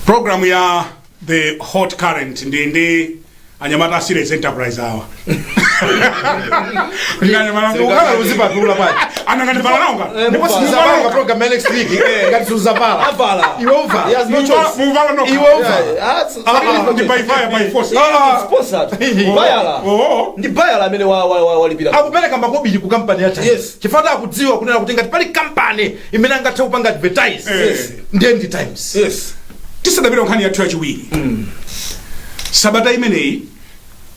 Programu ya The Hot Current ndi anyamata a Series Enterprise awa. Ukhala uzipatula bwanji? Anangandivala nawo nga. Ndipo Muvala. sizapanga program ya next week ngati suzavala. Avala. Iwe uvala. He has no choice. Muvala nokha. Iwe uvala. Yeah, Ndi by fire, by force. it's sponsored. Bayala. Oh. Ndi Bayala amene walipira. Akupereka makobiri ku kampani ya Times Yes. chifukwa akudziwa kunena kuti ngati pali kampani imene angathe kupanga advertise, Yes. ndiye ndi Times. Yes. Tisadapita nkhani yathu yachiwiri, sabata imeneyi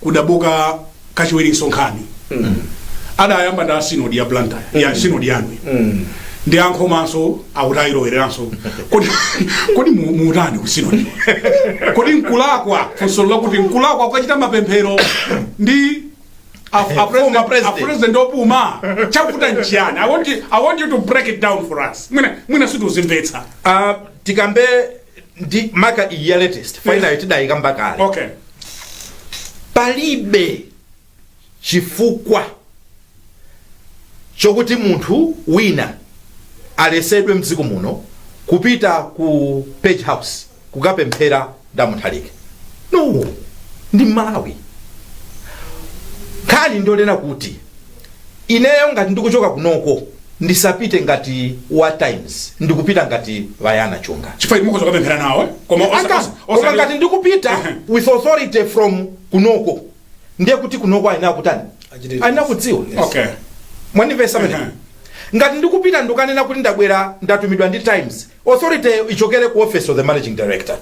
kudabuka kachiwirinso nkhani. Adayamba nda sinodi ya Blantyre, ya sinodi yanu, ndi ankhomanso akutayilowereranso. Kodi mutani ku sinodi? Kodi nkulakwa, funso lakuti nkulakwa kukachita mapemphero ndi a Former president. A president opuma? Chakuta nchiyani? I want you to break it down for us. Mwina situzimvetsa. Tikambe ndi maka iyi ya latest final tidayikamba kale. Palibe chifukwa chokuti munthu wina alesedwe mdziko muno kupita ku Page House kukapemphera nda Mutharika. No, ndi Malawi. Nkhani ndionena kuti ineyo ngati ndikuchoka kunoko, ndisapite ngati wa Times, ndikupita ngati Vayana Chunga. Chifukwa mukhoza kupemphera nawe, koma Koma ngati ndikupita with authority from kunoko, ndiye kuti kunoko ayina kutani? Ayina kudziwa. Mwandimvetsa mene? Ngati ndikupita ndikanena kuti ndabwera, ndatumidwa ndi Times, authority ichokere ku office of the managing director.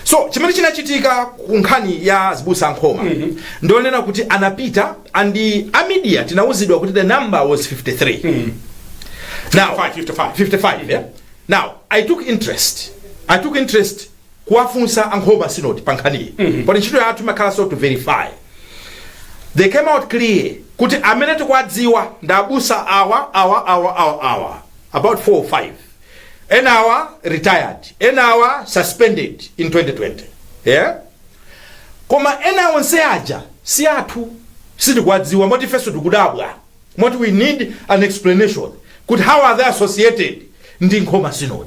So chimene chinachitika ku nkhani ya zibusa Nkhoma, ndionena kuti anapita and a media tinawuzidwa kuti the number was 53. Now, 55, 55. 55, yeah? Now I took interest kuwafunsa ankhoma Synod pa nkhaniyi, poti ntchito yathu imakhala so to verify. They came out clear kuti amene tikuwadziwa ndi abusa awa, awa, awa, awa, awa, about 4 or 5. Enawa retired, enawa suspended in 2020, yeah? Koma ena onse aja si athu, sitikuwadziwa, moti ifenso tikudabwa, moti we need an explanation kuti how are they associated ndi Nkhoma Synod.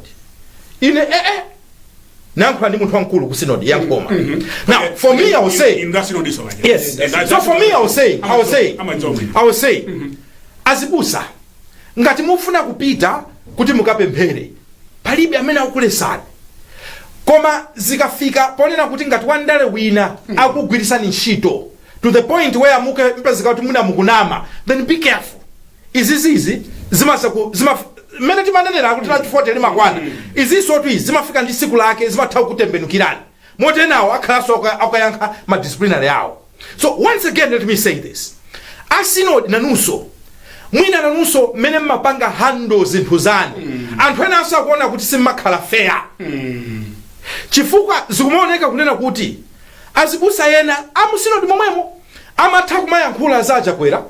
Ine nayankhula ndi munthu wamkulu ku synod ya Nkhoma. Now, for me, I was saying In that synod iso kaja. Yes. So for me, I was saying Amadziwa. I was saying, azibusa, ngati mufuna kupita kuti mukapemphere, palibe amene akukulesani. Koma zikafika ponena kuti ngati wandale wina akugwirisani ntchito to the point where muke mpezeka kuti muna mukunama, then be careful. Izizizi zimasaku zima mmene timanenera kuti la 40 limakwana, izinso tu izi zimafika ndi tsiku lake, zimatha kutembenukirani, moti enawo akhalanso akayankha ma disciplinary awo. So once again, let me say this: asinodi nanunso, mwina nanunso mmene mmapanga handle zinthu zanu, anthu enanso akuona kuti simmakhala fair, chifukwa zikumaoneka kunena kuti azibusa ena amusinodi momwemo amatha kumayankhula za Achakwera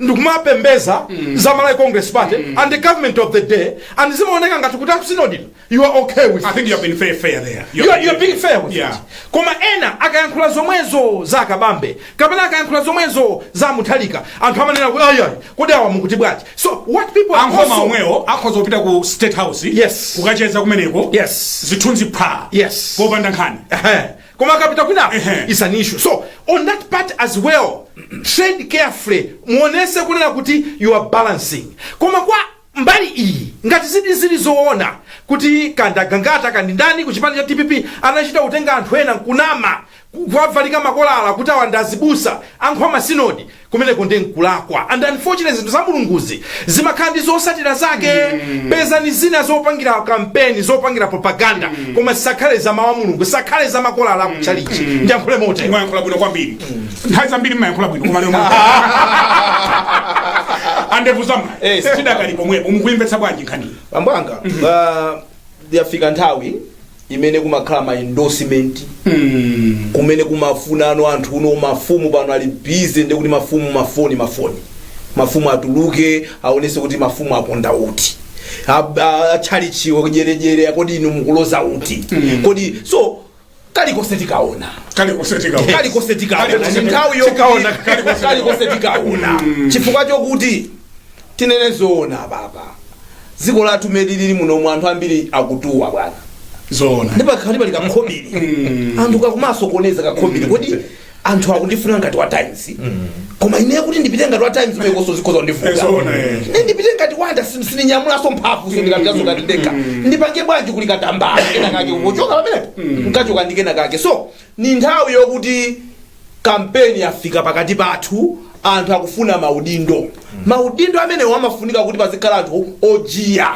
ndikumapembeza za Malawi Congress Party and the government of the day, and zimaoneka ngati kuti akusinodi, you are okay with I think you have been fair there. You are being fair with it. Koma ena akayankhula zomwezo za Akabambe kapena akayankhula zomwezo za Muthalika, anthu amanena kuti, "Ayi, kodi awa mukuti bwanji?" So what people are Ankhoma also omwewo akhoza kupita ku State House kukacheza kumeneko, zithunzi pha, popanda nkhani. Ehe. Koma akapita kwinako, is an issue. So on that part as well, tread carefully, muonese kunena kuti you are balancing. Koma kwa mbali iyi, ngati zidi zili zoona kuti kandagangata kandi ndani ku chipani cha DPP anachita kutenga anthu ena nkunama, kuwavalika makolala kuti awa ndazibusa ankhoma sinodi, kumeneko ndi nkulakwa. And unfortunately, zinthu za Mulunguzi zimakhala ndi zosatira zake. Pezani zina zopangira kampeni, zopangira propaganda, koma zisakhale za mawu a Mulungu, zisakhale za makolala akutchalichi. Ndiyankhule motero. Mwayankhula bwino kwambiri. Nthawi zambiri mmayankhula bwino, koma lero andevu zamwe tidakali pomwepo. Mukuyimvetsa bwanji nkhaniyi? Bambo anga, yafika nthawi imene kumakhala ma endorsement, kumene kumafunano anthu uno. Mafumu pano ali busy, ndi kuti mafumu mafoni, mafoni, mafumu atuluke aonese kuti mafumu akonda uti, atchalichiwo kudyerejere, kodi inu mukuloza uti kodi? So kalikonse tikaona. Kalikonse tikaona. Kalikonse tikaona. Kalikonse Ndi nthawi tikaona. yokuti kalikonse tikaona, chifukwa chokuti tinene zoona papa, dziko lathu mene lili munomwe, anthu ambiri akutuwa, bwana. Zoona. Ndi pakhali pali kakhobiri, anthu kakumasokoneza kakhobiri. Kodi Anthu akundifuna ngati wa Times, koma ine kuti ndipite ngati wa Times mekoso zikhoza kundivuta. Ezona, eh. Ine ndipite ngati wanda sindinyamulanso mphamvu, so ndikapitaso ngati ndekha ndipange bwanji? Kuli katambala kena kake kuchoka pamenepo, nkachoka ndi kena kake. So ni nthawi yokuti kampeni yafika pakati pathu. Anthu akufuna maudindo. Maudindo amenewo amafunika kuti pazikhala anthu ojiya,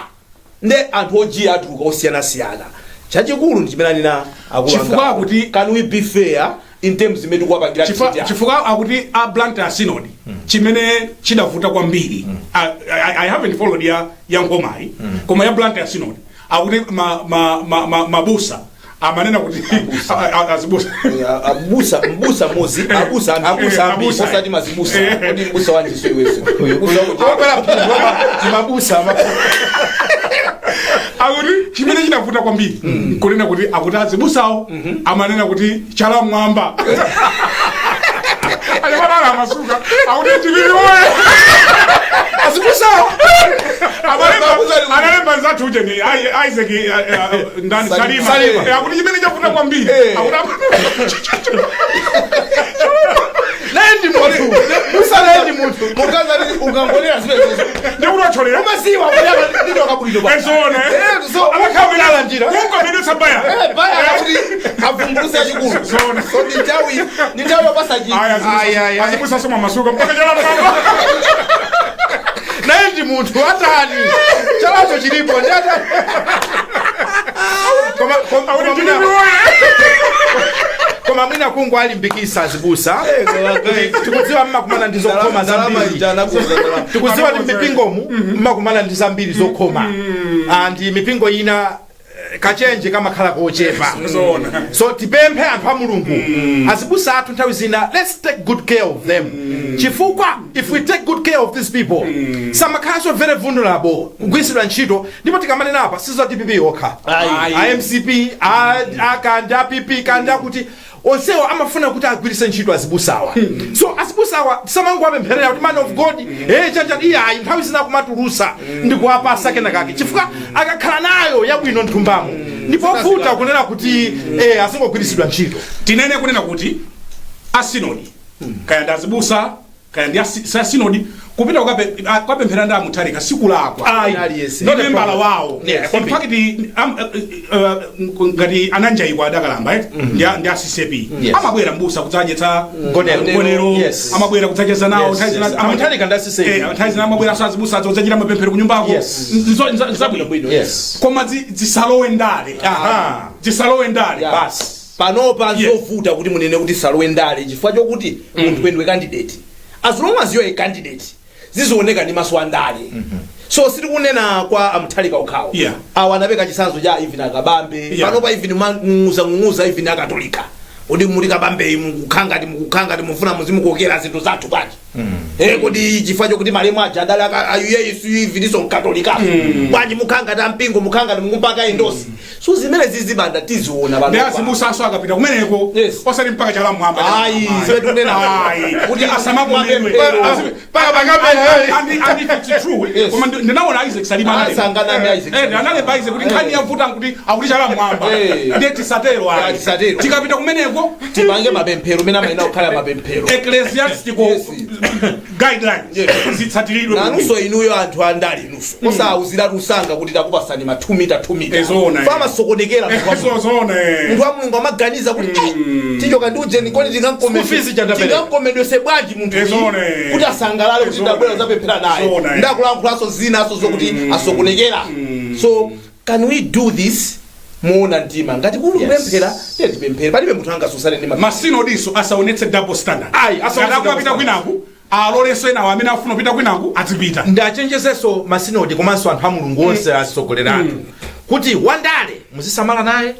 nde anthu ojiya atuluka osiyanasiyana. Chachikulu ndi chimene anena akulu Chifukwa anga. Can we be fair in terms imene tikuwapangira Chifukwa chifukwa akuti a Blantyre Synod, chimene chidavuta kwambiri, I haven't followed ya Nkhomayi, koma ya Blantyre Synod akuti mabusa amanena kuti azibusa. Abusa, mbusa mozi, abusa ambiri. Abusa ambiri. Osati mazibusa. Kodi mbusa wanji? So iweso Akwera phiri timabusa Akuti chimene chinavuta kwambiri nkunena kuti akuti azibusawo amanena kuti chala mwamba anyamata amasuka, akuti chilili oye. Azibusawo. Analemba nzathu uje ni Isaac ndani? Salima. Salima. Akuti chimene chavuta kwambiri akuti Naye ndi munthu, busa naye ndi munthu. Mukazati ukangonera zimenezo, ndikuti wacholera. Umasiwa nditoka bwino pa. Ezone. So Amakhala njira. Kungomenetsa baya. Baya kuti avumbuluse achikulu. Zona. So ndi nthawi yopasa chi. Aya. Ai, ai, ai. Azibusa soma masuka mpaka chala mwamba. Naye ndi munthu, atani? Chalacho chilipo, ndi atani? Akuti Koma chilili mwina- oye. Koma mwina kungu alimbikisa azibusa kuti tikudziwa mmakumana ndi zokhoma zambiri. Tikudziwa kuti mipingomu mmakumana ndi zambiri zokhoma. Ndi mipingo ina kachenje kamakhala kochepa. Zona. So tipemphe anthu a Mulungu, azibusa athu, nthawi zina let's take good care of them, chifukwa if we take good care of these people, samakhalanso very vulnerable kugwiritsidwa ntchito. Ndipo tikamanena apa, siza DPP okha, Ayi. a MCP, kandi a PP, kandi akuti, onsewo amafuna kuti agwiritse ntchito azibusawa. So azibusawa tisamangowapempherera kuti man of God, chanjani, iyayi. Nthawi zina kumatulusa ndi kuwapasa kenakake, chifukwa akakhala nayo yabwino mthumbamo, ndipovuta kunena kuti azingogwiritsidwa ntchito. Tinene kunena kuti asinodi, kaya ndi azibusa, kaya ndi asinodi, kupita kukapemphera ndi aMutharika sikulakwa. Ayi. Aliyense. Ndi membala wawo. Yes. In fact, ngati ananjayikwa adakalamba, eh? Ndi a CCAP. Amabwera mbusa kudzadyetsa Mgonero. mgonero. Amabwera kudzacheza nawo. Yes, yes. Amutharika ndi a CCAP. Nthawi zina amabwera so azibusa adzachita mapemphero kunyumbako. Nzabwino. Koma zisalowe ndale. Zisalowe ndale. Basi. Panopa nzovuta kuti munene kuti salowe ndale, chifukwa chokuti munthu wendwe candidate, as long as you're a candidate, zizioneka ndi maso a ndale. So sitikunena kwa aMutharika okhawo. Awa anapeka chitsanzo cha even aKabambe. Panopa even mang'ung'uza even Akatolika kuti muli Kabambe, mukukhangati mukukhangati mufuna muzimukokera zinthu zathu bwanji? Kodi chifukwa chokuti malemu aja adali ayuyesu, iviniso mkatolika bwanji mukhangati ampingo mukhangati mukumpaka endorse? So zimene zizibanda tiziona Ndi panopa. azibusaso akapita kumeneko, osati mpaka chala mwamba. Ayi, zimene tikunena. Ayi. Kuti asamakomedwe. mapemphero. Paka pakamene. And if it's true, koma ndinaona Isaac Salima analemba. Sanganame Isaac. Analemba Isaac kuti nkhani yavuta nkuti akuti chala mwamba. Ndiye tisatero, ayi. Ah, tisatero. Tikapita kumeneko, tipange mapemphero mene amayenera kukhala mapemphero. Ecclesiastical guidelines zitsatiridwe. Nanunso inuyo anthu andale, inunso osawuziratu usanga kuti takupasani ma 2 mita, 2 mita. Ezona, eh. Famasokonekera munthu wa Mulungu. Zona. Munthu wa Mulungu amaganiza kuti, "Ai, tichoka ndi ujeni, kodi School fees chandapereka." tingamkomedwese bwanji munthu uyu Ezona. kuti asangalale kuti Ezona. ndabwera zapemphera naye?" Ezona. Ndakulankhulaso zinaso zokuti asokonekera. So can we do this muona mtima? Ngati kuli kupemphera, tiye tipemphere. Palibe munthu angasusane ndi Masinodiso asaonetse double standard. Ayi, asaonetse Ngati double akupita kwinaku, alolenso enawo amene afuna kupita kwinaku azipita. Ndachenjezenso masinodi komanso anthu a Mulungu onse, atsogoleri athu, kuti wandale muzisamala naye,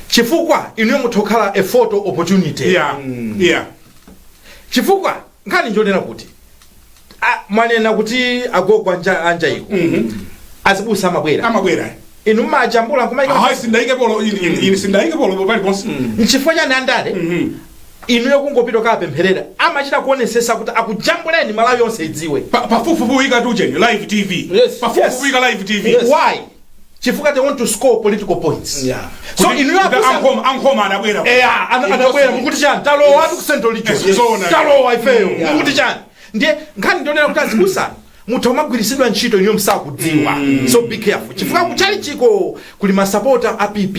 chifukwa inuyo mutha kukhala a photo opportunity. Chifukwa nkhani njonena kuti mwanena kuti agogo anjayiko, azibusa amabwera. Amabwera. Inu mmajambula nkumayika. Hayi, sindaike polo ine, sindaike polo paliponse. Nchifukwa chani andale inuyo kungopita kapempherera amachita kuonesesa kuti akujambuleni, Malawi yonse idziwe? Pafupifupi wika tujeni live TV. Yes. Pafupifupi wika live TV. Why? Chifukwa they want to score political points. So Kuti- inuyo kuti abusa ankhoma anabwera. Eya, anabwera, mukuti chani? Talowa atu ku Central Region. Yes. Zona. Talowa ifeyo, mukuti chani? Ndiye nkhani ndionera kuti azibusa mutha kumagwiritsidwa ntchito inuyo msakudziwa, so be careful, chifukwa kuchalichiko kuli masapota a PP,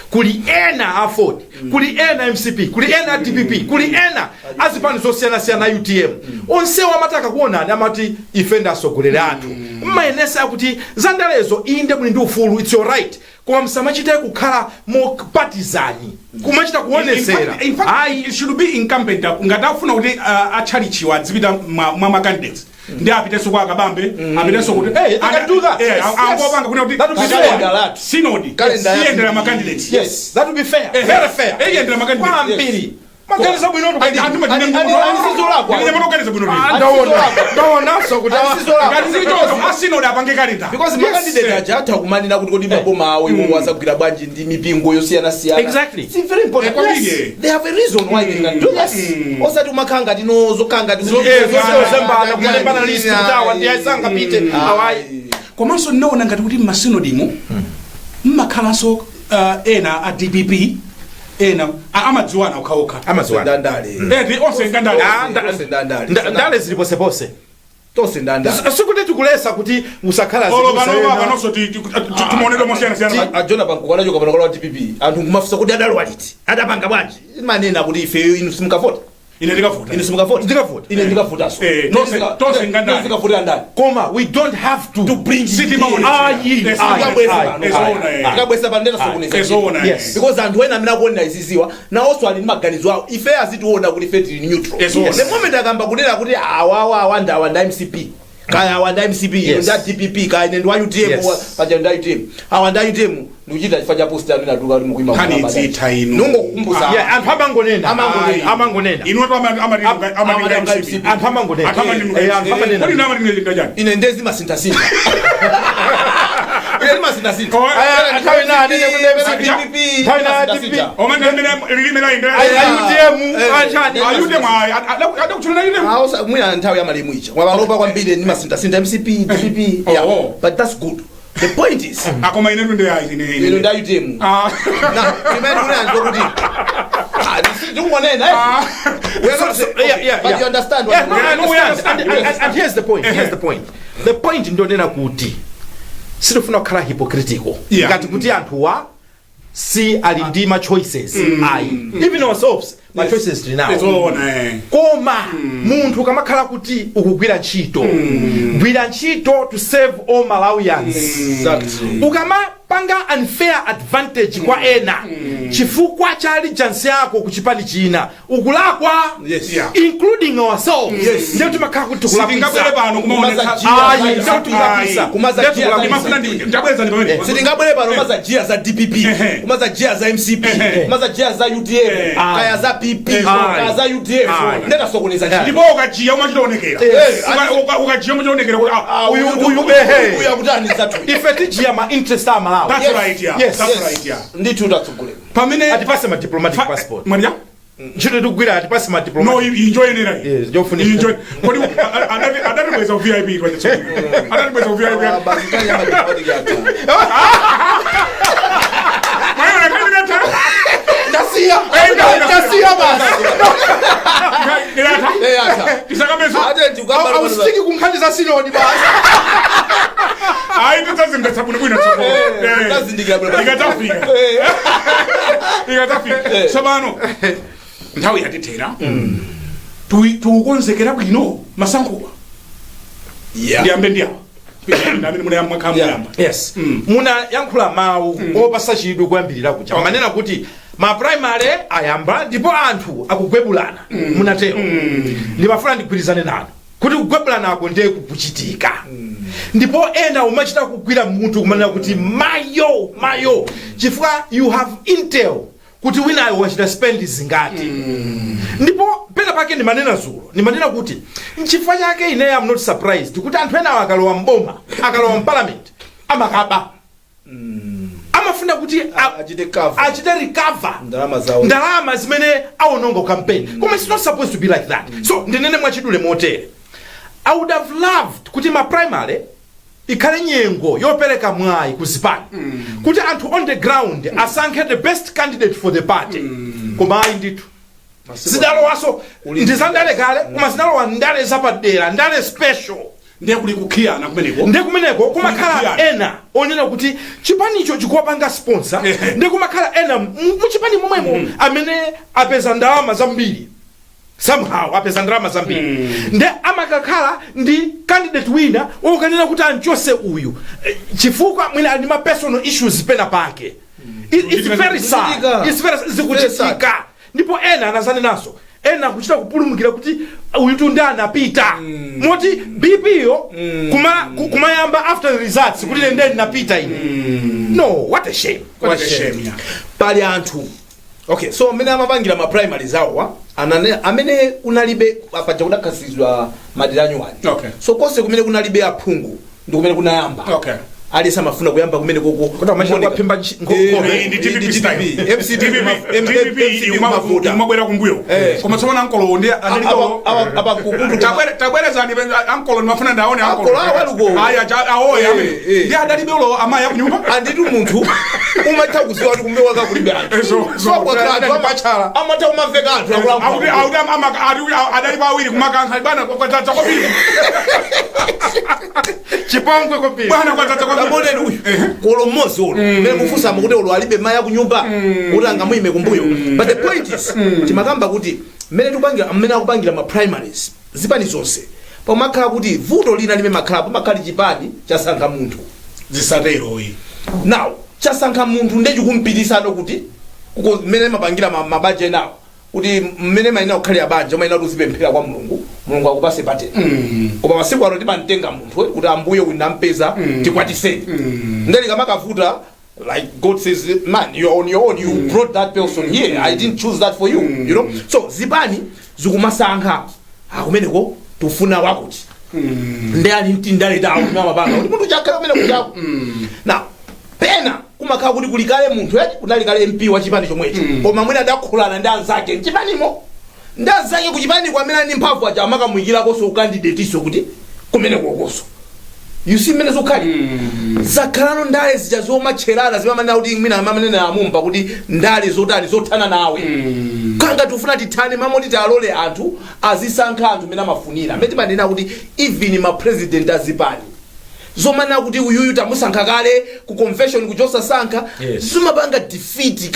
kuli ena a Ford, kuli ena MCP, kuli ena a DPP, kuli ena azipani zosiyanasiyana, UTM. Onsewo amati akakuonani amati ife ndi atsogoleri athu. Mmayenesa kuti zandalezo, inde, muli ndi ufulu, it's your right, koma msamachite kukhala mopartisan, kumachita kuonesera. In fact, Ayi. it should be incumbent ngati afuna kuti atchalichiwa adzipita mwa candidates, ndi apitenso kwa akabambe, apitenso kuti Hey, they can do that. Yes. angopanga kuna kuti That would be fair. Kalenda. Synod Kalenda siyendera ma candidates. Yes. That would be fair, very fair. Iyendera ma candidates. Kwambiri, maganizo bwino. Sizolakwa. Ndinemaganiza bwino. Ndaonanso kuti Ngati zili choncho, a synod apange kalenda. Because makandidate aja atha kumanena kuti kodi maboma awo iwo wazagwira bwanji ndi mipingo yosiyanasiyana. It's very important. Kwambiri. Yes. They have a reason why they can do this. Osati umakhala ngati no zokhala ngati Zozembana, kumalembana list kuti awa ndi ayisangapite awayi. Komanso ndinaona ngati kuti mmasinodimo mmakhalanso ena a DPP, ena amadziwana okhaokha. Amadziwana. Ndandale. Ndi onse ngandale. Ah, Tonse ndandale. Ndale zili posepose. Tonse ndandale. Sikuti tikulesa kuti musakhala Olo panopa panonso timaonedwa mosiyanasiyana. Ajona pankukwanacho kapana wa DPP, anthu nkumafunsa kuti adalowa liti, adapanga bwanji. Manena kuti ife, inu simukavota. Ine ndikavota. Inu simukavota? Ndikavota. Ine ndikavotanso. Tonse ngandale. Ndikavotera ndani? Koma we don't have to bring Sitimaonetsera. Ayi, Yes, ayi, tikabwesa ayi, pano. Ezoona, eh. Tikabwesa pano ndena sokoneza. Ezoona, eh. Because anthu ena amene akuonera iziziwa nawonso ali ndi maganizo awo. Ife azitiona kuti ife tili neutral. Ezoona. The moment akamba kunena kuti awawa awa ndi awa nda MCP, kaya awa nda MCP, ino nda DPP, kaya ine ndi wa UTM, paja nda UTM, awa nda UTM, ndikuchita chifukwa cha post amene atuluka kuti mukuyima. Nkhani idzitha inu. Nungokukumbusa. Yeah, anthu amangonena. Amangonena. Amangonena. Inu atu amatinga Amatinga MCP. MCP. Anthu amangonena. Anthu amatinga. Eh, anthu amanena. Kodi inu amatinga chani? Ine ndezi masinthasintha, ine ndimasinthasintha. Oh, nthawi ina anene kuti MCP, nthawi ina DPP. Omwe amene lilime la inde. Ayi, UTM, achani. A UTM adakuchuna UTM. Ausa mwina nthawi ya malemu icha mwapanopa kwambiri ndimasinthasintha MCP, DPP, yeah. Oh. But that's good. The point is Akoma ine tunde ayi ine. ino nda UTM. Ah. Na imene kunena nzokuti tikungonena. We are not Yeah, but yeah. you understand what Yeah, no, I No, we understand. understand. And here's the point. Here's the point. The point ndonena kuti sitifuna kukhala hypocritical. Ngati kuti anthuwa si ali ndi ma choices. Ayi. Even ourselves, ma choices tili nawo. Ezoona, eh. Koma munthu kamakhala kuti ukugwira ntchito, gwira ntchito to save all Malawians. Ukamapanga unfair advantage kwa ena chifukwa cha allegiance yako ku chipani china, ukulakwa. Including ourselves. Ndiye timakhala kuti Sitingabwere tikulakwisa. pano kumaonetsa. Kumaza Ayi, jia. ndiye tikulakwisa. Kumaza Ndiye jia. tikulakwisa. Ndimafuna ndabweza ndi pamene. Sitingabwere pano kumaza jia za DPP, kumaza jia za MCP, kumaza jia za UTM, kaya za PP, kaya za UDF, ndetasokoneza ntchito. Ndipo ukajiya umachitaonekera. Ukajiya umachitaonekera kuti ah, Uyu uyu ehe. Uyu akutani zathu. Ife tijiya ma interest a Malawi. That's right, yeah. Yes. That's right, yeah. Ndithu tatsogolera. Pamene Atipase ma diplomatic passport. Maria? Ntchito tikugwira, atipase ma No, diplomatic. injoyenera iyi. Yes, njofunika. Enjoy. Kodi adatibweza ku VIP twachetso. Adatibweza ku VIP. Basi, kanya ma diplomatic yathu. Maana kani nata? Ndasiya. Eh, Ndasiya basi. Nata. Eh, atha. Tisakameso. Ate ndikukamba. Ausitiki kunkhani za sinodi basi. Ayi, tidzazimvetsa bwino bwino tsopano. Eh, tazindikira bwino. Ikatafika. Ikatafika. Tsopano nthawi yatithera. Tukonzekera bwino masankhowa. Ndiyambe ndi awa. Ndamene munayamba mwakhala muyamba. Yes, munayankhula mawu opasa chidwi kuyambirira kuja, manena kuti ma primary ayamba ndipo anthu akugwebulana. Munatero. Ndimafuna ndigwirizane nanu kuti kugwebulanako ndiye kukuchitika, ndipo ena umachita kugwira munthu kumanena kuti mayo mayo, chifukwa you have intel kuti winayo wachita spend zingati. Ndipo pena pake ndimanena zulo, ndimanena kuti nchifukwa chake ine am not surprised kuti anthu enawo akalowa mboma, akalowa mparliament, amakaba, amafuna kuti Achite cover. Achite recover ndalama zawo. Ndalama zimene awononga ku campaign. Koma it's not supposed to be like that. So ndinene mwachidule motere: I would have loved kuti ma primary Ikhale nyengo yopereka mwayi ku zipani kuti anthu on the ground asankhe the best candidate for the party. Koma ayi ndithu, zidalowaso ndi zandale kale, koma zinalowa ndale zapadera, ndale special. Ndiye kuli kukhiyana kumeneko. Ndi kumeneko kumakhala Kukhiyana. ena onena kuti chipanicho chikuwapanga sponsor. Ndi kumakhala ena muchipani momwemo amene apeza ndalama zambiri, somehow apeza ndalama zambiri, nde amakakhala ndi candidate wina wokanena kuti anchose uyu, chifukwa mwina ali ndi ma personal issues pena pake. It's very sad. Zikuchitika. It's very zikuchitika. Ndipo ena anazanenaso, ena kuchita kupulumukira kuti uyu tu ndi anapita, moti BP yo kumayamba after the results kuti ine ndiye ndinapita ine. No, what a shame. What a shame, yeah. Pali anthu, okay, so amene amapangira ma primaries awowa anane amene kunalibe paja kudakhazikitsidwa madera anyuwani. So konse kumene kunalibe aphungu ndi kumene kunayamba. Aliyense amafuna kuyamba kumene koko. Kuti amachita kuwaphimba nkhope. Ndi DPP style. MCP. DPP kumavuta. Imabwera kumbuyo. Koma tsopano ankolo ndi analiko. Apa kukutu. Tabwerezani ankolo, ndimafuna ndaone ankolo. Ankolo awo aliko. Aya awoya amene. Ndi adalibe ulo amayi akunyumba. Anditu munthu umatha kudziwa kuti kumbuyo kwake kulibe anthu. So kwakhala anthu Pachala. amatha kumamveka anthu Akuti akulankhula. akuti adalipo awiri kumakankha, bwana, kwadzadza kwambiri. Chipongwe kwambiri. Bwana, kwadzadza kwambiri. Tamoneni uyu kolo mmodzi ulo mmene mufunsamo kuti ulo alibe mayi akunyumba kuti angamuyime kumbuyo. But the point is, timakamba kuti mmene tikupangira, mmene akupangira ma primaries zipani zonse, pamakhala kuti vuto lina limene makhala pamakhala chipani chasankha munthu. Zisateroyi. Now chasankha munthu, ndiye chikumpitisano kuti kuko mmene mapangira mabanja enawo, kuti mmene mayenera kukhalira banja, umayenera kuti uzipemphera kwa Mulungu, Mulungu akupase partner. Koma masiku ano timamtenga munthu kuti ambuye uyu nampeza, tikwatiseni. Ndiye likamakavuta, like God says, "Man, you're on your own. You brought that person here. I didn't choose that for you." So zipani zikumasankha akumeneko, tufuna wakuti ndi ali mtindale tawo timamapanga kuti munthu chakhala kumene kuchako. Now pena kumakhala kuti kuli kale munthu eti, kunali kale MP wa chipani chomwecho, koma mwina adakhulana ndi anzake mchipanimo, ndi anzake kuchipaniko amene ali ndi mphamvu aja amakamuyikirakonso ukandidateso kuti kumene kokoso. You see mmene zikukhali zakhalano, ndale zija zomatcherana zimamanena kuti mwina amamanena amumba kuti ndale zotani zothana nawe, kanga tifuna tithane mamoti tialole anthu azisankha anthu mmene amafunira. Amene timanena kuti even ma president azipani, zomanena kuti uyuyu tamusankha kale ku convention kuchosasankha, zimapanga defeat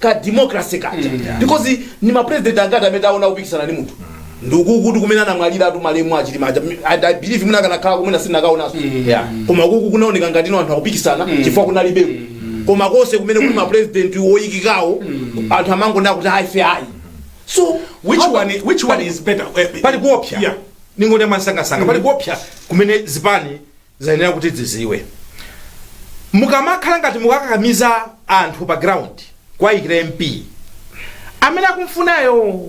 ka democracy kaja, because ni ma president angati amene taona kupikisana ndi munthu ndikuku kuti kumene anamwalira atu malemu achilima aja, and I believe mwina akanakhala kumene sinakaonanso. Koma kuku kunaoneka ngati ino anthu akupikisana chifukwa kunalibeko. Koma konse kumene kuli ma president woyikikawo, anthu amangonena kuti ayi, fe ayi. So Which one is better? Pali kuopsa. Ningone masangasanga, pali kuopsa kumene zipani zayenera kuti ziziwe. Mukamakhala ngati mukakakamiza anthu pa ground kwayikira MP amene akumfunayo,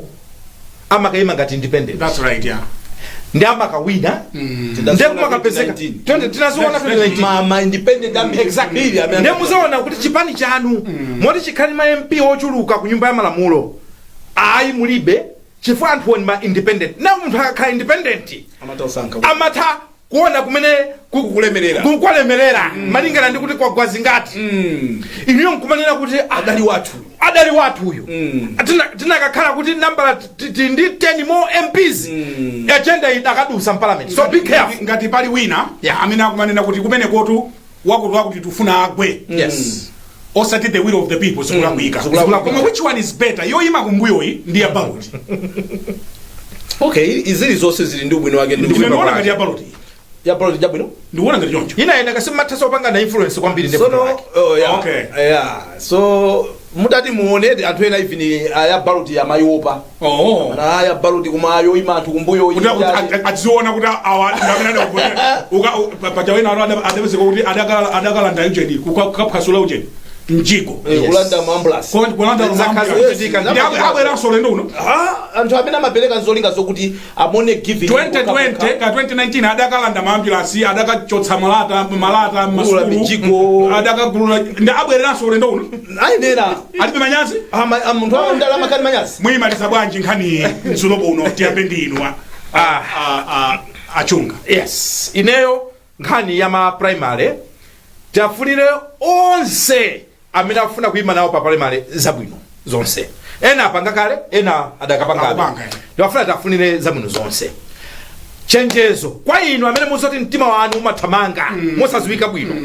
amakayima ngati independent. That's right, yeah. Ndi amakawina, ndiye kumakapezeka 2019. Tinaziona 2019. Ma independent ambiri. Exactly. Amene Ndiye muzaona kuti chipani chanu moti chikhale ma MP ochuluka ku nyumba ya malamulo, ayi, mulibe, chifukwa anthuwo ndi ma independent. Na munthu akakhala independent amatha kusankha. Amatha kuona kumene Kukulemerera. Kukwalemerera malingana ndi kuti kwagwa zingati. Inuyo nkumanena kuti ah, adali wathu. Adali wathu uyu. Tinakakhala kuti nambala ndi 10 more MPs, agenda idakadusa mparliament. So be careful. Ngati pali wina amene akumanena kuti kumene kotu wakuti wakuti tifuna agwe, osati the will of the people, zikulakwika. Zikulakwika. Koma which one is better, yoyima kumbuyoyi ndi ya ballot? Okay, izili zonse zili ndi ubwino wake ndi Ine ndikuona kuyipa ngati ya kwake. ballot. Ya ballot jabwino. Ndikuona ngati choncho. Ina ina kasimathaso kupanga na influence kwambiri ndi sono vuto lake. Oh, yeah. Yeah. So mutati muone anthu ena, even aya ballot amaiopa. Oh. Ana aya ballot kuma ayoima anthu kumbuyo. Kuti adziona kuti awa ndamene adakuponera paja wina adapezeka kuti adakalanda ujeni, kukaphwasula ujeni, mjigo. Kulanda ma ambulance. Kulanda. Zakhazi kuchitika. Ndi abweranso ulendo uno. Ah, anthu amene amapereka nzolinga zokuti amone giving. 2020 ka 2019 adakalanda maambulansi, adakachotsa malata Gulula masukulu, mijigo. Adakagulula. Ndi abwereranso ulendo uno. Ayenera. Alibe manyazi. Munthu amandalama kali manyazi. Muyimaliza bwanji nkhani mdzulo uno? Tiyambe ndi inu achunga. Yes, ineyo Nkhani ya ma primary, tiafunire onse amene akufuna kuyima nawo pa primary zabwino zonse. Ena apanga kale, ena adakapangabe. Akupanga, eh. Tiwafuna, tiafunire zabwino zonse. Chenjezo kwa inu amene muzoti mtima wanu umathamanga mosadziwika bwino,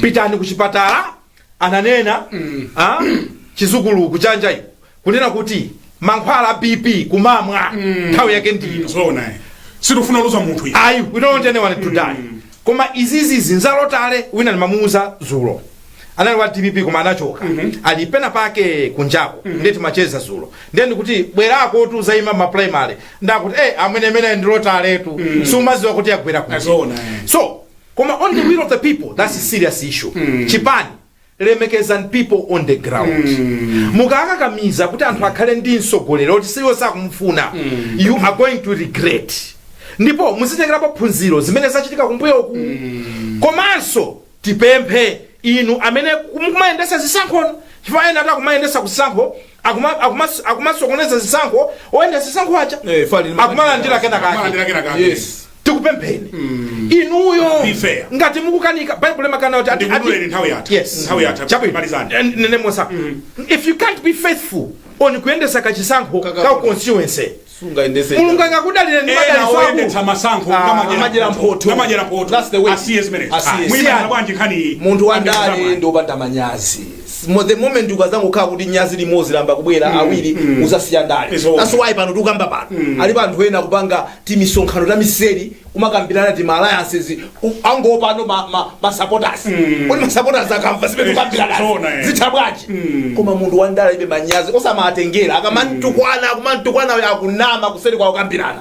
pitani ku chipatala. Ananena chizukulu kuchanja iko kunena kuti mankhwala a BP kumamwa nthawi yake ndino. Zoona, eh. Sitifuna luza munthu ife. Ayi, we don't want anyone to die. Koma izizizi nzalotale. Wina ndimamuuza zulo, anali wa DPP koma anachoka, ali pena pake kunjako. Ndiye timacheza zulo, ndiye ndikuti bwerako tuzayima ma primary, ndakuti amwene, imene ndilotaletu, sumaziwa kuti yagwera kuti. Zoona, eh. So koma on the will of the people, that's a serious issue. Chipani, lemekezani people on the ground. Mukakakamiza kuti anthu akhale ndi mtsogoleri oti siwo sakumufuna, you are going to regret. Ndipo muzitengerapo phunziro zimene zachitika kumbuyoku. Komanso tipemphe inu amene mukumayendesa zisankhono, chifukwa ena ati akumayendesa kuzisankho, akumasokoneza zisankho, oyendesa zisankho aja Fali akumalandira kena Akumalandira kake. kena kake. Tikupempheni inuyo, Be fair. ngati mukukanika, Baibulo limakana kuti Ndikuduleni, nthawi yatha. Yes. Nthawi yatha. Chabwino. Malizani. Nene mosa, if you can't be faithful on kuyendesa kachisankho ka constituency, Sungayendese. Mulungu angakudalire ndi Ena madalitso oyendetsa akulu. masankho Amajera mphotho. Amajera mphotho. That's the way. Asiye zimenezi. Asiye. Muyimana bwanji nkhani? Munthu wandale ndi wopanda manyazi. The moment ukazangokhala kuti nyazi limodzi lamba kubwera, awiri, uzasiya ndale. Izo. That's why pano tikukamba pano alipo anthu ena kupanga timisonkhano ta miseri, kumakambirana ti ma alliances, angopano ma supporters, kodi ma supporters akamva zimene tikukambirana Zona, eh. zitha bwanji? Koma munthu wandale alibe manyazi, osamaatengera akamantukwana, akumantukwana, akunama, kuseri kwawo kambirana.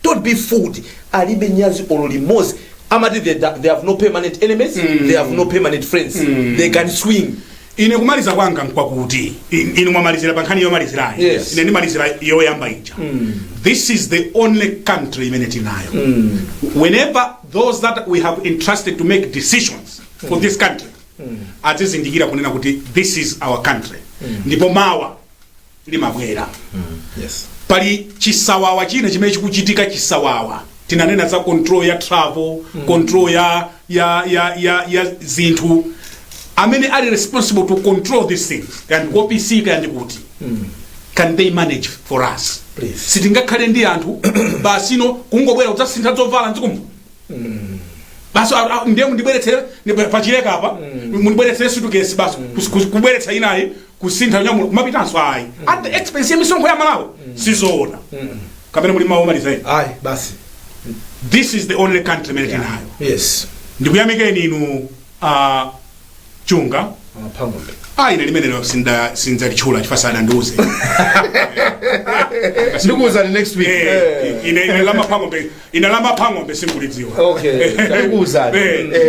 Don't be fooled. Alibe nyazi olo limodzi. Amati they have no permanent enemies, they have no permanent friends, they can swing. Ine kumaliza kwanga nkwakuti inu mwamalizira pa nkhani yomalizirayi. Yes. Ine ndimalizira yoyamba ija. This is the only country imene tinayo. Whenever those that we have entrusted to make decisions for this country azizindikira kunena kuti this is our country, ndipo mawa limabwera. Pali chisawawa china chimene chikuchitika, chisawawa. Tinanena za control ya travel, control ya zinthu. Amene ali responsible to control these things, and kuopisika and kuti can they manage for us? Please. Sitingakhale ndi anthu basino kungobwera kudzasintha zovala mdzikomo basi, ndiye mundibweretsere pachileka apa, mundibweretsere sutukesi basi, kubweretsa inayi, kusintha nyamula kumapitanso, ayi, at the expense ya misonkho ya Malawi, sizoona. Kapena muli mawu omaliza ena? Ayi, basi. This is the only country imene tinayo. Ndikuyamikeni inu Chunga. Amapangombe. Ine limenelo sindzalitchula chifukwa sadandiuze. Ndikuwuzani next week. Ine lamapangombe sinkulidziwa. Ndikuwuzani.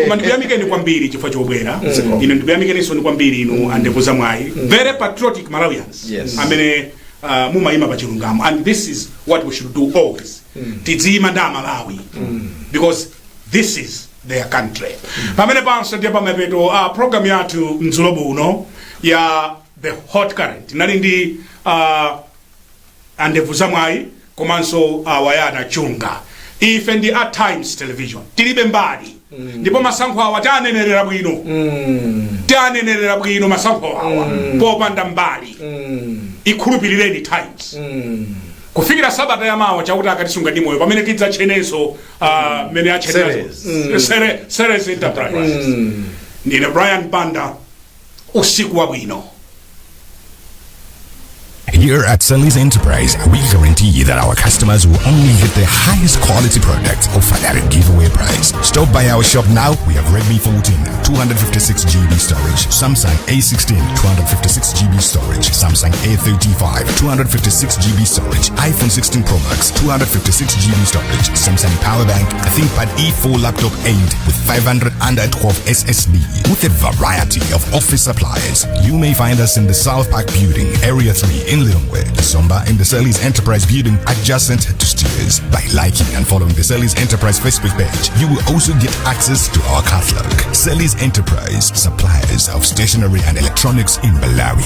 Koma ndikuyamikeni kwambiri chifukwa chobwera. Ine ndikuyamikeninso kwambiri inu andevu mwayi, very patriotic Malawians amene mumayima pa chilungamo, and this is what we should do always. Tidziyima ndi Amalawi because this is their country. Pamene panso ndiye pamapeto program yathu mdzulo buno ya The Hot Current. Nali ndi andevu zamwayi komanso Wayana Chunga. Ife ndi a Times Television, tilibe mbali, ndipo masankho awa tianenerera bwino, tianenerera bwino masankho awa popanda mbali. Ikhulupirireni Times. Kufikira sabata yamawa, chakuti akatisunga ndi moyo, pamene tidzatchenenso mene Series. atchenazo Series Enterprise. Ndine Brian Banda, usiku wabwino. Here at Sally's Enterprise, we guarantee that our customers will only get the highest quality products offered at a giveaway price. Stop by our shop now. We have Redmi 14, 256 GB storage, Samsung A16, 256 GB storage, Samsung A35, 256 GB storage, iPhone 16 Pro Max, 256 GB storage, Samsung Power Bank, ThinkPad E4 Laptop 8 with 512 SSD, with a variety of office supplies. You may find us in the South Park Building, Area 3 in Lilongwe, Zomba in the Selly's Enterprise Building adjacent to Steers. By liking and following the Selly's Enterprise Facebook page, you will also get access to our catalog. Selly's Enterprise, suppliers of stationery and electronics in Malawi.